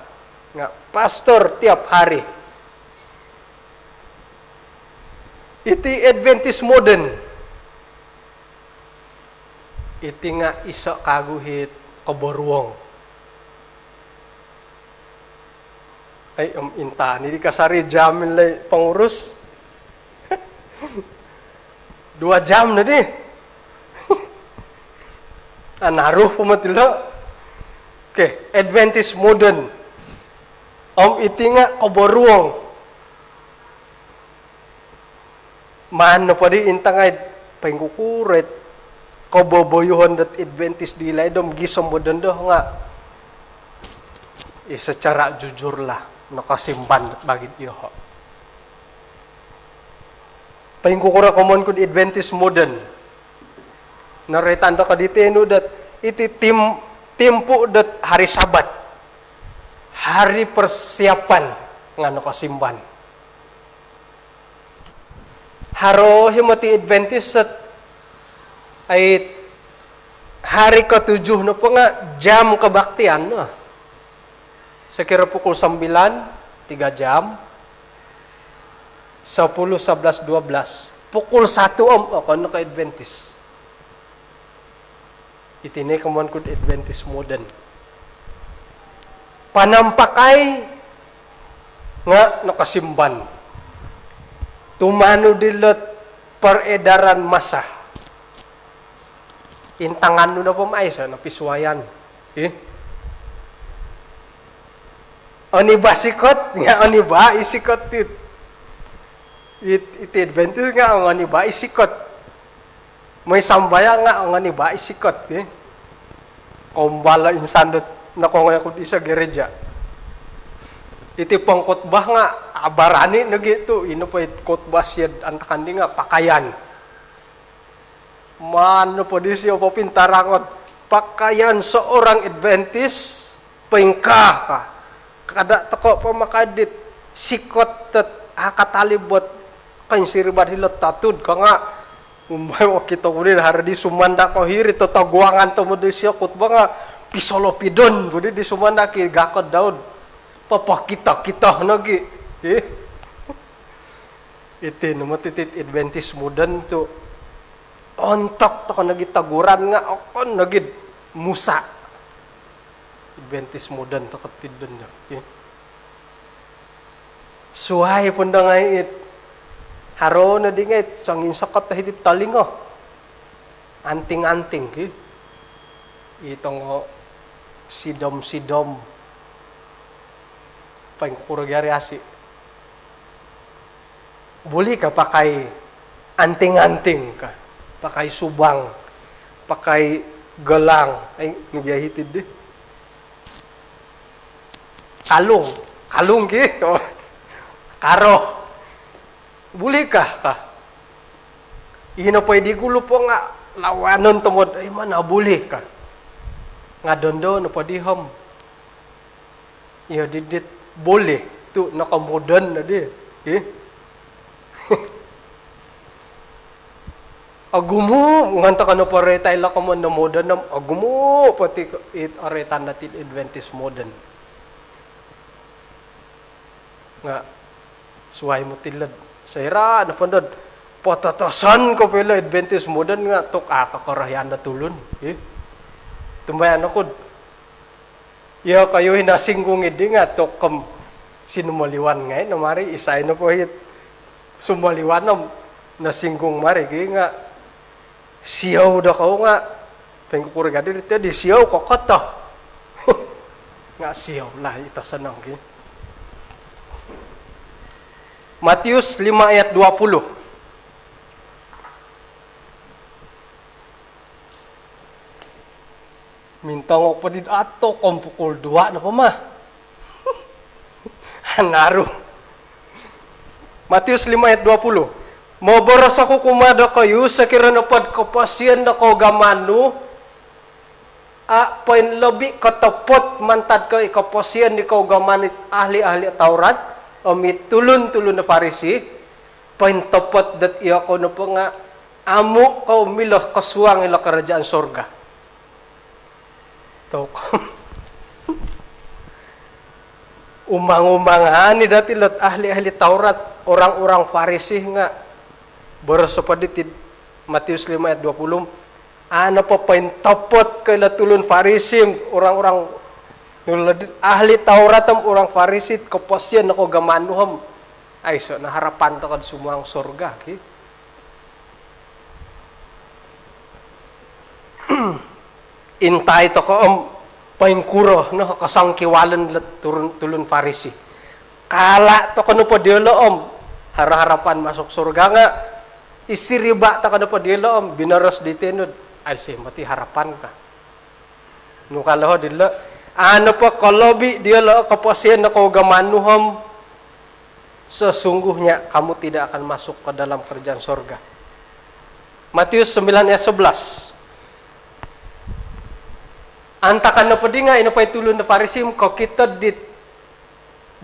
Nga pastor tiap hari. Iti Adventist modern. Iti nga iso kagu hit koboruong. Ai, om inta ni di kasari jam lai pengurus. Dua jam no di. Anaru po moti lo. Oke, Adventist modern. Om iti nga koboruong. Maan nopo di intangai poingkukuro it koboboyuhon dot Adventist di laid om gisom bo dondo nga i secara jujurlah nokosimban dot bagi dioho. Poingkukuro komoyon ku di Adventist modern. Noroitan toko di tinu dot iti tim, timpu dot hari Sabat. Hari persiapan nga nokosimban. Haro hi moti Adventist set ai hari ketujuh nopo nga jam kebaktian no. Sekira pukul sembilan, tiga jam. Sepuluh, sebelas, dua belas. Pukul satu om, oh, okon no ko Adventist. Iti no komoyon ku Adventist modern. Panampakai nga nokosimban. Tumanud dilot peredaran massa. Intangan nu nopo om aiso no pisuayan. Ih. Oni ba sikot, nga oni ba i sikot it. It, iti Adventist nga oni ba i sikot. Moi sambayang nga oni ba i sikot, eh. Kombala insan dot nokongoi aku di iso gereja. Iti pengkhotbah nga abarani nogi tu, ino po it khotbah siad antakan di nga pakaian. Maan nopo disio popintarangon pakaian seorang Adventist, poingkaa ka. Kada toko pamakai dit sikot dot akatalib ot koinsiriba hilo tatud ka nga umbai okito ku di haro di sumanda ko hiri totoguangan tomod disio khotbah nga pisolopidon ku di di sumanda ki gakod daud. Papakito-kito nogi. Ih. Iti no moti tit Adventist modern tu ontok toko nogi teguran nga okon nogi Musa. Adventist modern toko tidon jo. Okey. Suai pun do ngai it. Haro no di ngai songinsokot hiti tolingo. Anting-anting ki. Ito ngo sidom-sidom. Poingkuro gia ri asi. Buli ka pakai anting-anting ka, pakai subang, pakai gelang, ai nu gia hiti di. Kalung, kalung ki. Oh. Karo. Buli ka ka. Ino po di gulu po nga lawanon tomod, ai mana buli ka. Nga dondo no po di hom. Iyo didit buli tu nokomodon no di. Ih. Ogumu ngontok no po retai lo komon no modon nom ogumu poti it oretan dati Adventist modern. Nga suai moti lod. Soira no pondod pototoson ko pilo Adventist modern nga tuk aka korohian do tulun. Ih. Tumbayaan oku do. Iyo koyu hino singgung idi nga tuk kom sinumoliwan ngai no mari isai no po hit. Sumoliwan nom no singgung mari gi nga siou do kou nga pengkukuri gadi di siou ko koto. Nga siou lah ito sonong gi. Matius lima ayat dua puluh. Mintong opo di ato kom pukul dua no po mah. Anaru. Matius lima ayat dua puluh. Moboros oku kumaa dokoyu sokiro nopod koposion do kougamaan nu a poinlobi kotopot mantad ko i koposion di kougamaan it ahli-ahli Taurat om i tulun-tulun do Farisi, pointopot dot iyo kou nopo nga amu kou milo kosuang ilo kerajaan sorga. Tok. Umang-umangan i dati lot ahli-ahli Taurat, orang-orang Farisi nga boros po di tid Matius lima ayat dua puluh. Ano po pointopot ko ilo tulun Farisi, orang-orang ahli Taurat om orang Farisi koposion no kougamaan nu om aiso no harapan tokod sumuang sorga ki. Intai toko om poingkuro no kosongkiwalon lo turun tulun Farisi. Kala toko nopo diolo om haro harapan masuk sorga nga isiriba toko nopo diolo om binoros di tinud aiso moti harapan ka. Nu kaloho dilo ano po kolobi diolo koposion no kougamaan nu om sesungguhnya kamu tidak akan masuk ke dalam kerajaan sorga. Matius sembilan ayat sebelas. Antakan nopo di nga ino po i tulun do Farisi kokito dit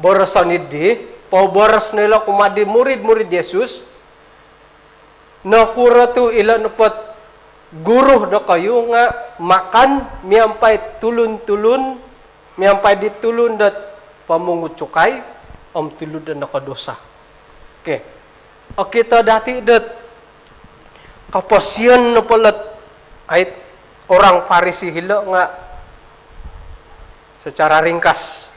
boroson idi, poboros no ilo kumaa di murid-murid Yesus, nokuro tu ilo nopot guru dokoyu nga makan miampai tulun-tulun, miampai di tulun dot pomungut cukai om tulun dot nokodosa. Okey. Okito dati dot koposion nopo lot ait orang Farisi hilo nga secara ringkas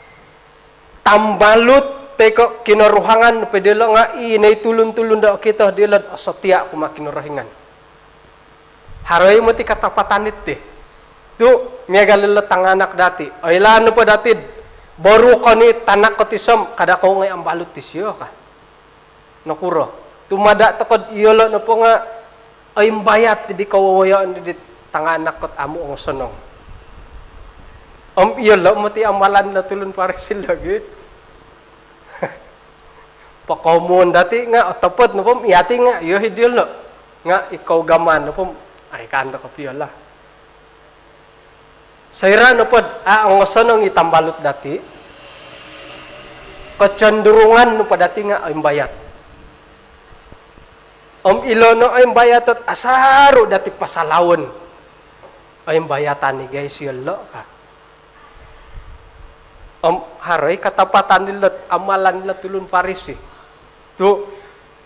tambalut toi ko kinoruhangan po diolo nga i no i tulun-tulun do okito diolo setia kumaa Kinorohingan. Haro i moti katapatan iti. Tu miagal ilo tanganak dati. Oilaan nopo dati boru koni tanak ko tisom kada kou ngai ambalut ti sio ka. Nokuro. Tumada tokod iolo nopo nga oimbayat di kowowoyoon di tanganak kot amu ongosonong. Om iolo moti amalan lo tulun Farisi lagi. Pokomun dati nga otopot nopo om iati nga iyo hi diolo. Nga i kougamaan nopo om ai kando kopio lah. Soira nopod a ongosonong i tambalut dati, kecenderungan nopo dati nga oimbayat. Om ilo no oimbayat ot asaru dati pasalaon. Oimbayatan i gai siolo ka. Om haro i katapatan dilot amalan dilot tulun Farisi. Tu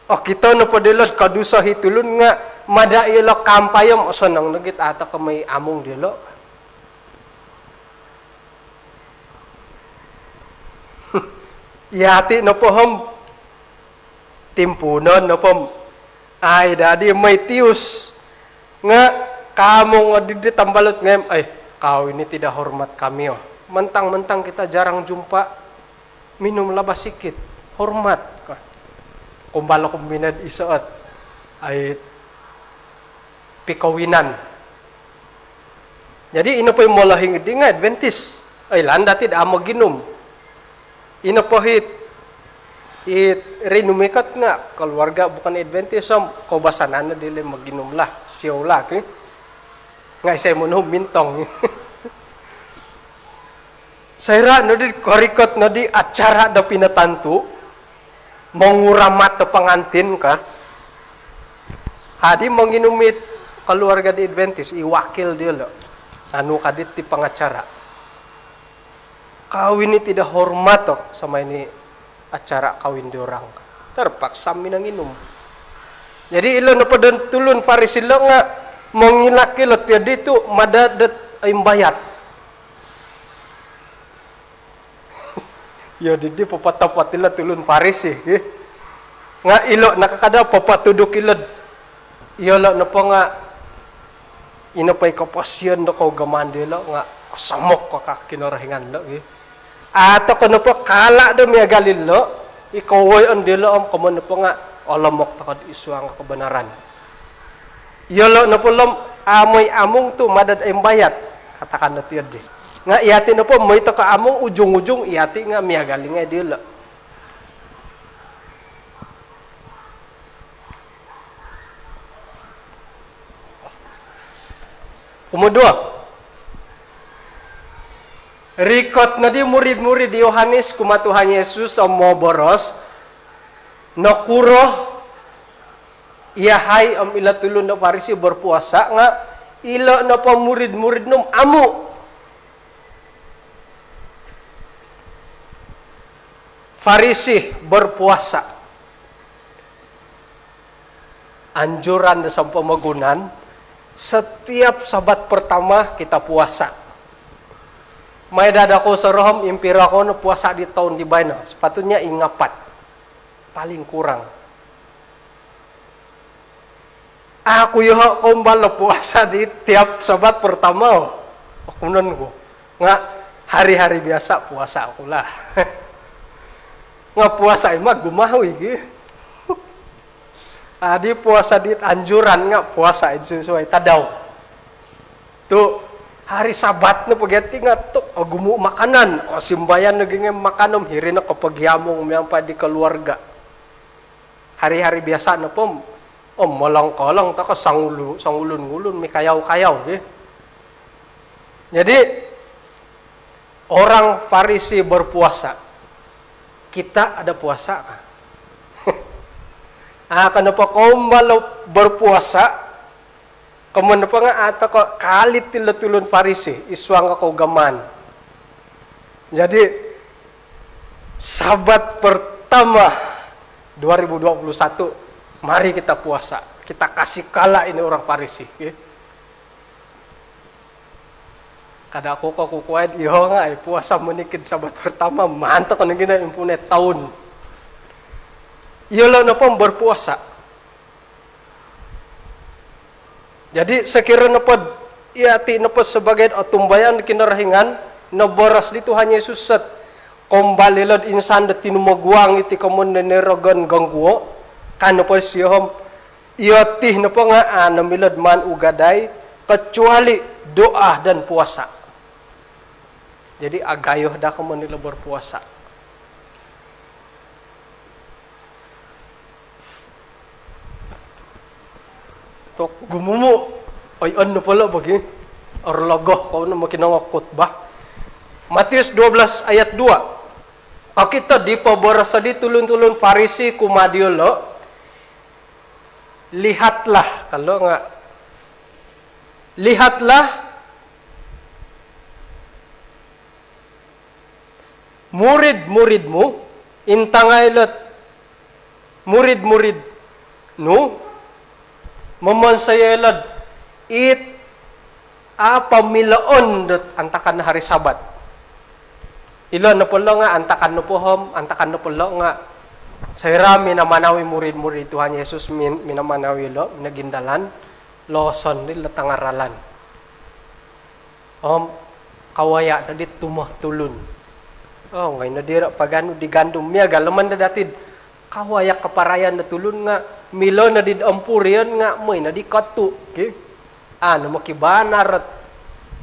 Okito nopo dilo'd koduso i tulun nga mada iyolo' kaampayom, osonong nogi' ato ko moi amung dilo'. Iyati' nopo om timpuunon nopo om, ai dadi moi tius. Nga' kaamung oddi di tambalut ngai' om, "Ai, kau ini tidak hormat kami, oh. Mentang-mentang kita jarang jumpa, minum labas sikit, hormat." Kumbal oku minod iso ot, ai, pikawinan. Jadi ino po i molohing iddi nga' Adventist. Oilaan dati'd a' moginum. Ino po hit, it rinumikot nga' keluarga bukan Adventist om koubasanan no dilo' moginum lah, siou lah ki. Nga' isai monuhu mintong. Soira' noddi korikot noddi acara do pinotantu, monguramat do pangantin ka. Adi monginum it keluarga di Adventist, i wakil diyolo'. Anu kaddi ti pangacara. Kau ini tidak hormat, oh, sama ini acara kawin diorang. Terpaksa minonginum. Jadi ilo nopo don tulun Farisi lo nga' mongilak ilo tiyo ditu mada dot imbayat. Iyo didi popotopot ilo tulun Farisi, ih. Nga' ilo nakakada popotuduk ilo'd iyolo' nopo nga' ino po i koposion do kougamaan diyolo' nga' osomok ko ka Kinorohingan lo, ih. Ato ko nopo kala' do miagal ilo', i kowoyoon diyolo' om komoyon nopo nga' olomok toko'd isuang o kobonaran. Iyolo' nopo lo om a' moi amung tu mada'd imbayat, katakan no tiyo'ddi. Nga' iyati' nopo moi toko' amung, ujung-ujung iyati' nga' miagal i ngai' diyolo'. Kumoduo, rikot noddi murid-murid di Yohanes kumaa Tuhan Yesus om moboros, "Nokuro iyahai om ilo tulun do Farisi berpuasa nga' ilo nopo murid-murid nu om amu'?" Farisi berpuasa. Anjuran do sompomogunan, setiap Sabat pertama kita puasa. Mai daa dokou sorohon impiro kou no puasa di toun di baino. Sepatutnya ingapat. Paling kurang. Aku yoho' koumbal o puasa di tiap Sabat pertama, oh. Okunon ku. Nga' hari-hari biasa puasa oku lah. Nga' puasa i ma gumahui gi. Adi puasa dit anjuran nga' puasa id susuai tadau. Tu' hari Sabat nopo gia ti nga' tu' ogumu' makanan, osimbayan nogi ngai' makan om hiri no kopogiamung miampai di keluarga. Hari-hari biasa nopo om, om molongkolong toko songulu-, songulun-ngulun mikayau-kayau gi. Jadi orang Farisi berpuasa, kita ada puasa kah? Ah, kenapa koumbal o berpuasa? Komoyon nopo nga' ato ko kaalit ilo tulun Farisi isuang o kougamaan. Jadi Sabat pertama dua ribu dua puluh satu, mari kita puasa. Kita kasih kalah ini orang Farisi, ya. Kada' oku ko kukuai'd iyoho' nga' i puasa monikid Sabat pertama, montok nogi no impuunai toun. Iyolo' nopo berpuasa. Jadi sokiro nopod iyati' nopo sebagai otumbayaan di Kinorohingan, noboros di Tuhan Yesus sot, "Koumbal ilo'd insan do tinumoguang iti komoyon do norogon gongguo'," ka nopo disio om, "Iyoti' nopo nga' a' no milo'd maan ugadai kecuali doa dan puasa." Jadi agayo daa komoyon ilo berpuasa. Tu' gumumu', oi, on nopo lo' bogi. Orlogoh kou no mokinongou khutbah. Matius dua belas ayat dua. Okito di poboros di tulun-tulun Farisi kumaa diyolo', "Lihatlah," ka lo' nga', "Lihatlah, murid-muridmu," intangai lot murid-murid Nu, momonsoi ilo dot it a' pomiloon dot antakan hari Sabat. Ilo nopo lo nga' antakan nopo om, antakan nopo lo nga' soira' minamanau i murid-murid Tuhan Yesus, min-, minamanau ilo, minagindalan, loson dilo tanga ralan. Om kawaya' noddi tumoh tulun. Oo, ngai' noddi ro paganu di gandum. Miagal do maan do dati'd kawaya' kaparayan do tulun nga' milo noddi'd ompurion nga' moi noddi kotu', ki. Anu, mokibanar ot,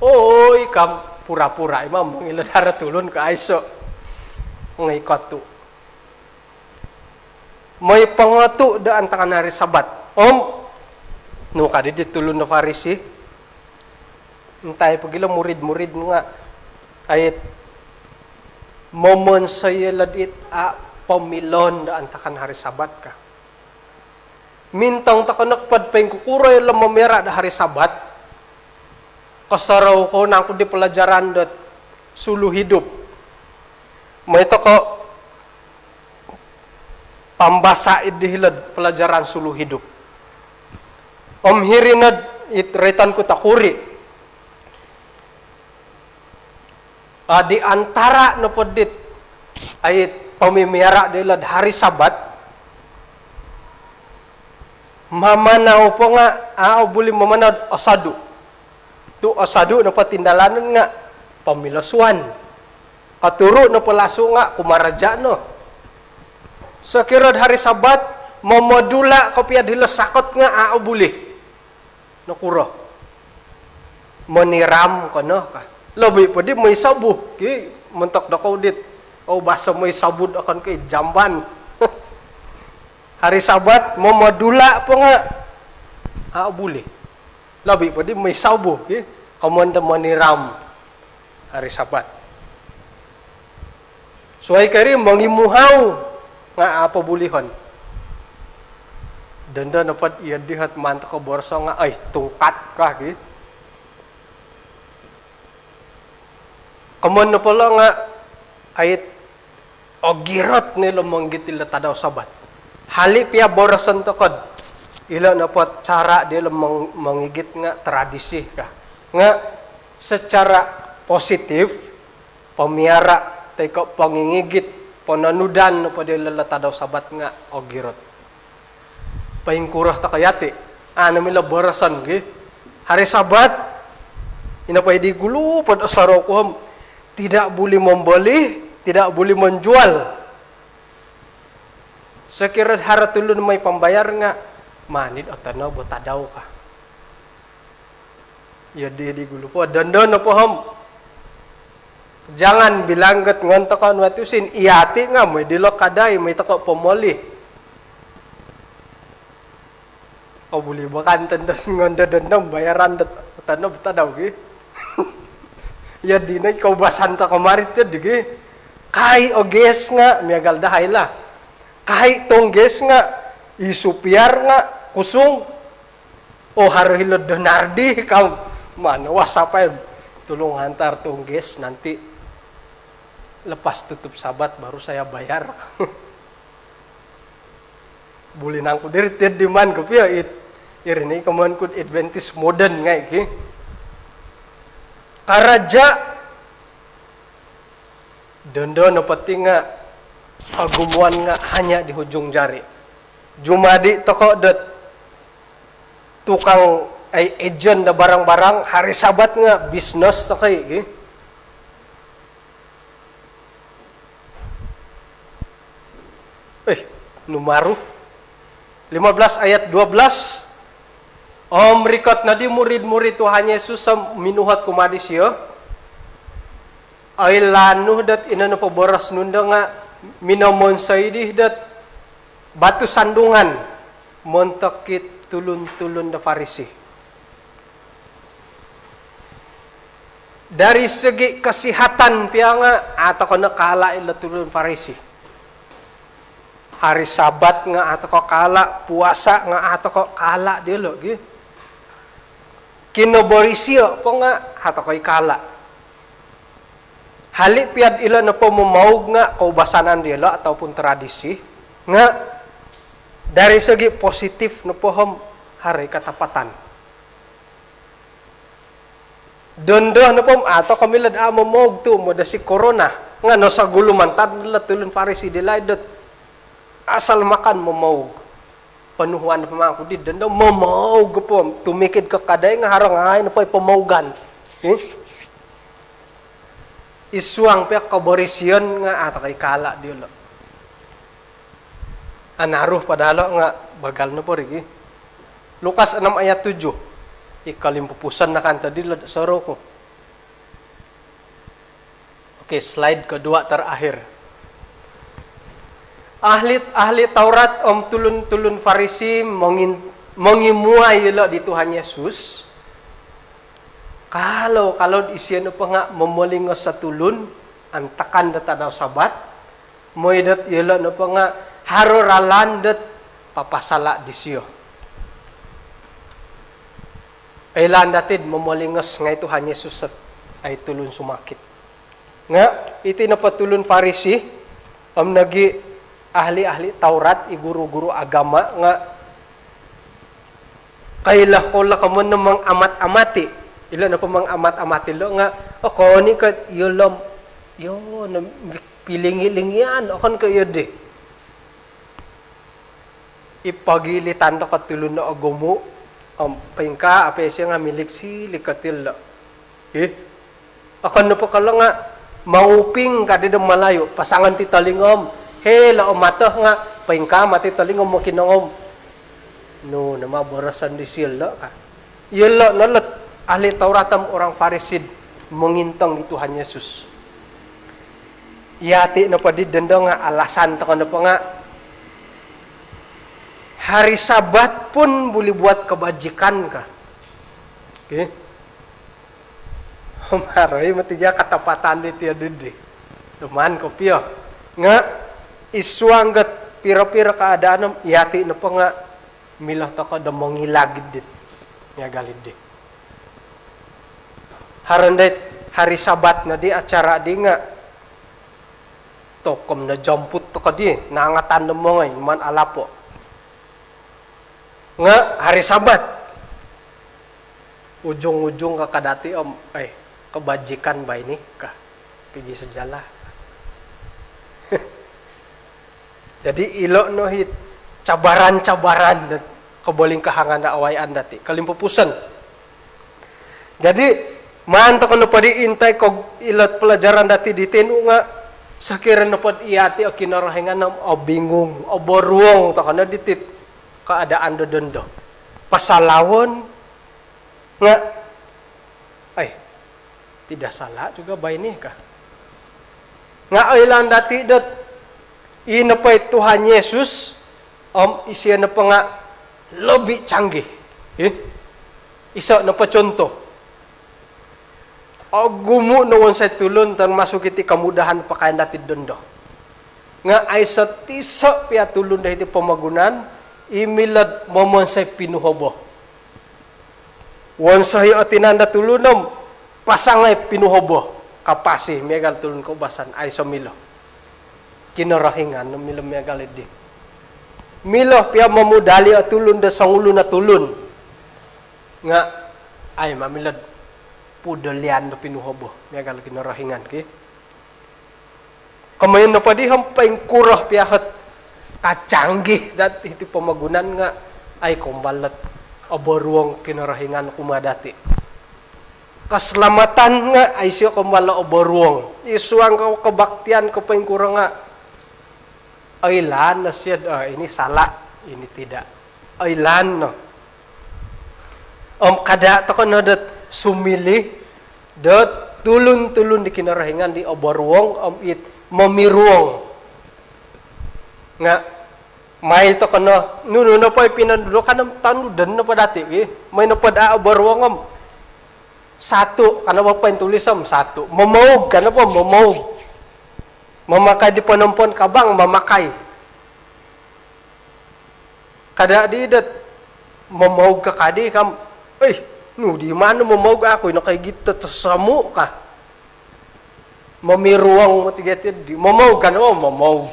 oi, kam pura-pura i mamang ilo daro tulun ka, aiso'. Ngai' kotu'. Moi pongotu' do antakan hari Sabat. Om nu kaddi di tulun do Farisi, intai pogi lo murid-murid nga' ait momonsoi ilo dit a' pomiloon do antakan hari Sabat ka. Mintong toko' nokpod poingkukuro ilo momiara' do hari Sabat. Kosorou kou nangku di pelajaran dot suluh hidup. Moi toko' pambasa' iddi hilo'd pelajaran suluh hidup. Om hiri nod it roiton ku tokuri'. A, di antara' nopo dit ait pomimiara' dilo'd hari Sabat, mamanau po nga' a' obuli mamanau'd osodu'. Tu' osodu' nopo tindalanon nga' pomilosuan. Koturu' nopo lasu' nga' kumaraja' no. Sokiro'd hari Sabat, momodula' kopio'd hilo sakot nga' a' obuli. Nokuro? Moniram ko no ka. Lobi' poddi moi sobu, ki, montok dokou dit. Au, baso moi sobu do okon ko' id jamban. Hari Sabat, momodula' po nga' a' obuli. Lobi' poddi moi sobu, ki. Komoyon do moniram hari Sabat. Suwai ko iri mongimuhau nga' a' pobulihon. Dondo nopod iyo dihot maan toko' boroso' nga', oi, tungkat ka, ki. Komoyon nopo lo nga' ait ogirot no ilo mongigit ilo tadau Sabat. Hali' piya boroson toko'd ilo nopo cara' dilo mong-, mongigit nga' tradisi ka. Nga' secara positif, pomiara' toi ko' pongingigit, pononudan nopo dilo tadau Sabat nga' ogirot. Poingkuro toko' yati'? Anu milo boroson, ki. Hari Sabat, ino po iddi gulu pod osorou ku om, tidak boleh membeli, tidak boleh menjual. Sokiro'd haro tulun moi pambayar nga' maan id otonob o tadau ka. Iyo di, di gulu po. Dondo nopo om, jangan bilang got ngon toko' nuwa tusin, iyati' nga' moi dilo kadai, moi toko' pomoli. Au buli bo kan tondo ngon do dondo bayaran dot otonob tadau, ki. Iyo dino i koubasan toko' mari' ti di, ki. Kai o gas nga' miagal dahai lah. Kai tong gas nga' i supiar nga' kusung. O, haro hilo'd Donardi, kam. Mano, WhatsApp ai. Tolong hantar tong gas nanti lepas tutup Sabat baru saya bayar. Buli nangku diri ti'd diman kopio it. Iri ni komoyon ku'd Adventist modern ngai', ki. Karaja' dondo nopo ti nga' kogumuan nga' hanya di hujung jari. Jumadi toko' dot tukang ai, agent do barang-barang, hari Sabat nga' bisnes toko' i, ki. Eh, nu maru. Lima belas ayat dua belas. Om rikot noddi murid-murid Tuhan Yesus om minuhot kumaa disiyo, oilaan nu dot ino nopo boros nu ndo nga' minomonsoi di dot batu sandungan montok it tulun-tulun do Farisi. Dari segi kesihatan piya nga' a' toko' no kaala' ilo tulun Farisi. Hari Sabat nga' a' toko' kaala', puasa nga' a' toko' kaala' diyolo', gi. Kinoborisiyo' po nga' a' toko' i kaala'. Hali' piya'd ilo nopo momoug nga' koubasanan diyolo' ataupun tradisi nga' Dari segi positif nopo om haro i katapatan. Dondo nopo om a' toko milo do a' momoug tu' modosi korona. Nga' nosogulu mantad lo tulun Farisi di laid dot asal makan momoug. Ponuhuan nopo mangku di dondo momoug po om tumikid ko kadai nga' haro ngai' nopo i pomougan. Ih? Id suang pia koborisian nga' a' toko i kala' diyolo'. Anaru po daa lo' nga' bagal nopo ri gi. Lukas enam ayat tujuh. I kolimpupuson no kan tadi lo' soroku. Okey, slide kedua terakhir. Ahli, ahli Taurat om tulun-tulun Farisi mongin-, mongimuai ilo' di Tuhan Yesus. Kalau, kalau isio nopo nga' momolingos o tulun antakan do tadau Sabat, moi dot iyolo' nopo nga' haro ralan dot papasala' disio. Oilaan dati'd momolingos ngai' Tuhan Yesus sot ai tulun sumakit. Nga' iti nopo tulun Farisi om nogi ahli-ahli Taurat, i guru-guru agama nga' koilo kou lo' komon no mangamat-amati. Ilo nopo mangamat-amati lo' nga' okon i' ko' iyolo' om iyo no pilingi-lingian, okon ko' iyo di. I pogilitan do ko' tulun do ogumu' om poingkaa apo isio nga' milik-silik ko' tilo. Ih. Okon nopo ko' lo' nga' manguping ka di do Malayu, pasangon ti tolingo om hilo' o mato nga' poingkaa mati tolingo mokinongou. Nu nama boroson disio lo' ka. Iyolo' no lot ahli Taurat om orang Farisi'd mongintong di Tuhan Yesus. Iyati' nopo di dondo nga' alasan toko nopo nga' hari Sabat pun buli buat kebajikan ka. Okey. Om haro i' moti gia katapatan di tiyo didi. Tuman kopio. Nga' id suang dot piro-piro keadaan om iyati' nopo nga' milo toko do mongilag dit. Miagal iddi. Haro ndait hari Sabat noddi acara di nga' tokom nojomput toko di, nangatan do mongoi, numaan alapo'. Nga' hari Sabat. Ujung-ujung ka kadati om, eh, kebajikan bah ini ka. Pigi sajalah. Jadi ilo no it cabaran-cabaran dot kobolingkahangan do awayaan dati. Kolimpupuson. Jadi maan toko nopo di intai ko ilo pelajaran dati diti nga' sokiro nopo iyati' o Kinorohingan om obingung, oboruong toko no diti keadaan do dondo. Pasalawon nga' ai, tidak salah juga bah ini ka. Nga' oilaan dati' dot i nopo i Tuhan Yesus om isio nopo nga' lobi canggih. Ih. Iso nopo contoh. Ogumu' no wonsoi tulun termasuk iti kemudahan pakaian dati' dondo. Nga' aiso tiso' pia tulun do hiti pomogunan i milo'd momonsoi pinuhobo. Wonsoi o tinan do tulun om pasangai pinuhobo, kapasi miagal tulun koubasan, aiso milo. Kinorohingan no milo miagal iddi. Milo pia momudali o tulun do songulun o tulun. Nga' ai ma milo'd pudolian do pinuhobo miagal Kinorohingan ki. Komoyon nopo di om poingkuro pia ot kacanggih dot hiti pomogunan nga' ai kombal dot oboruong Kinorohingan kumaa dati'. Keselamatan nga' ai isio kombal dot oboruong. Id suang ko kebaktian ko poingkuro nga' oilaan no sio, oh, ini salah, ini tidak. Oilaan no. Om kada' toko no dot sumilih dot tulun-tulun di Kinorohingan di oboruong om it momiruong. Nga' mai toko no, nunu nopo i pinondudukan om tonudon nopo dati' ki. Mai nopo daa oboruong om satu, ka nopo pointulis om satu. Momoug, ka nopo momoug. Mamakai di ponompon kabang, mamakai. Kada' di dot momoug ka kadi kam, "Ih, nu di manu momoug, aku ino kai gito tosomu," ka. Momiruong moti gia ti di momoug kan, oh, momoug.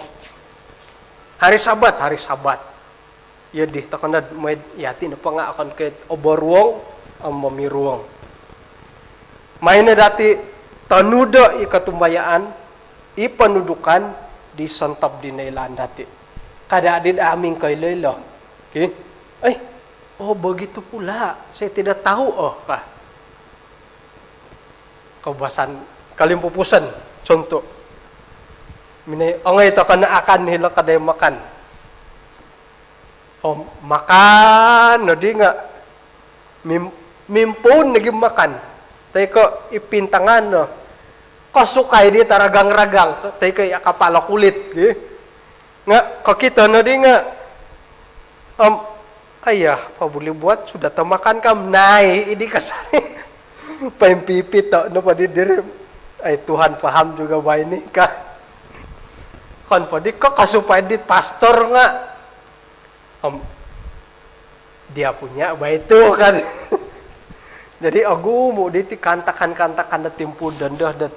Hari Sabat, hari Sabat. Iyo di tokonod mooi, yati nopo nga okon ko oboruong om momiruong. Maan no dati tonudo i kotumbayaan, i ponudukan di sontob di noilaan dati. Kada di do amu koilo-ilo. Ki? Eh, oh begitu pula. Saya tidak tahu, oh, kah. Koubasan, kolimpupuson, contoh. Minongoi, ongoi toko no akan hilo kadai makan. Oh, makan no di nga mim-, mimpuun nogi makan. Toi ko ipintangan no. Kosukai di taragang-ragang, toi ko iya kapalo kulit, gi. Nga kokito no di nga, om, ayah, apa boleh buat, sudah tamakan kam, nai, idi kasari. Paimpipit to, no padi diri. Ai, Tuhan paham juga baino, kah. Kon padi ko kasupai di pastor nga. Om, dia punya, bah, itu, kan. Jadi, ogumu diti kaantakan-kaantakan do timpu dondo dot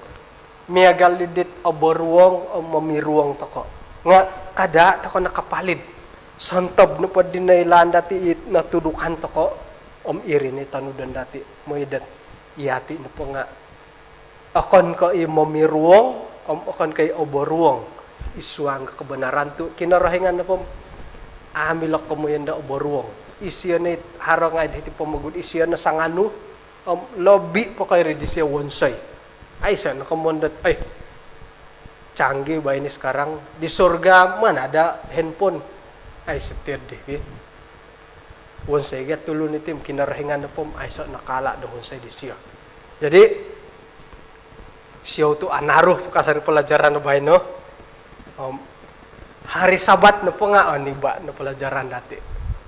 miagal di dit oboruong om momiruong toko. Nga kada toko nakapalid. Sontob nopo di noilaan dati i notudukan toko, om iri no i tonudon dati. Mooi dot yati nopo nga okon ko i momiruong om okon ko i oboruong i suang kebenaran tu Kinorohingan nopo om amu ilo komoyon do oboruong. Isio no i haro ngai do hiti pomogunan, isio no sanganu om lobi po ko iri disio wonsoi. Aiso no komoyon dot, eh, canggih baino sekarang, di surga mana ada handphone. Ai, setir di, ki. Wonsoi gia tulun iti om Kinorohingan nopo om aiso nakala do wonsoi disio. Jadi, siou tu anaru po kasari pelajaran baino. Om, hari Sabat nopo nga oniba no pelajaran dati.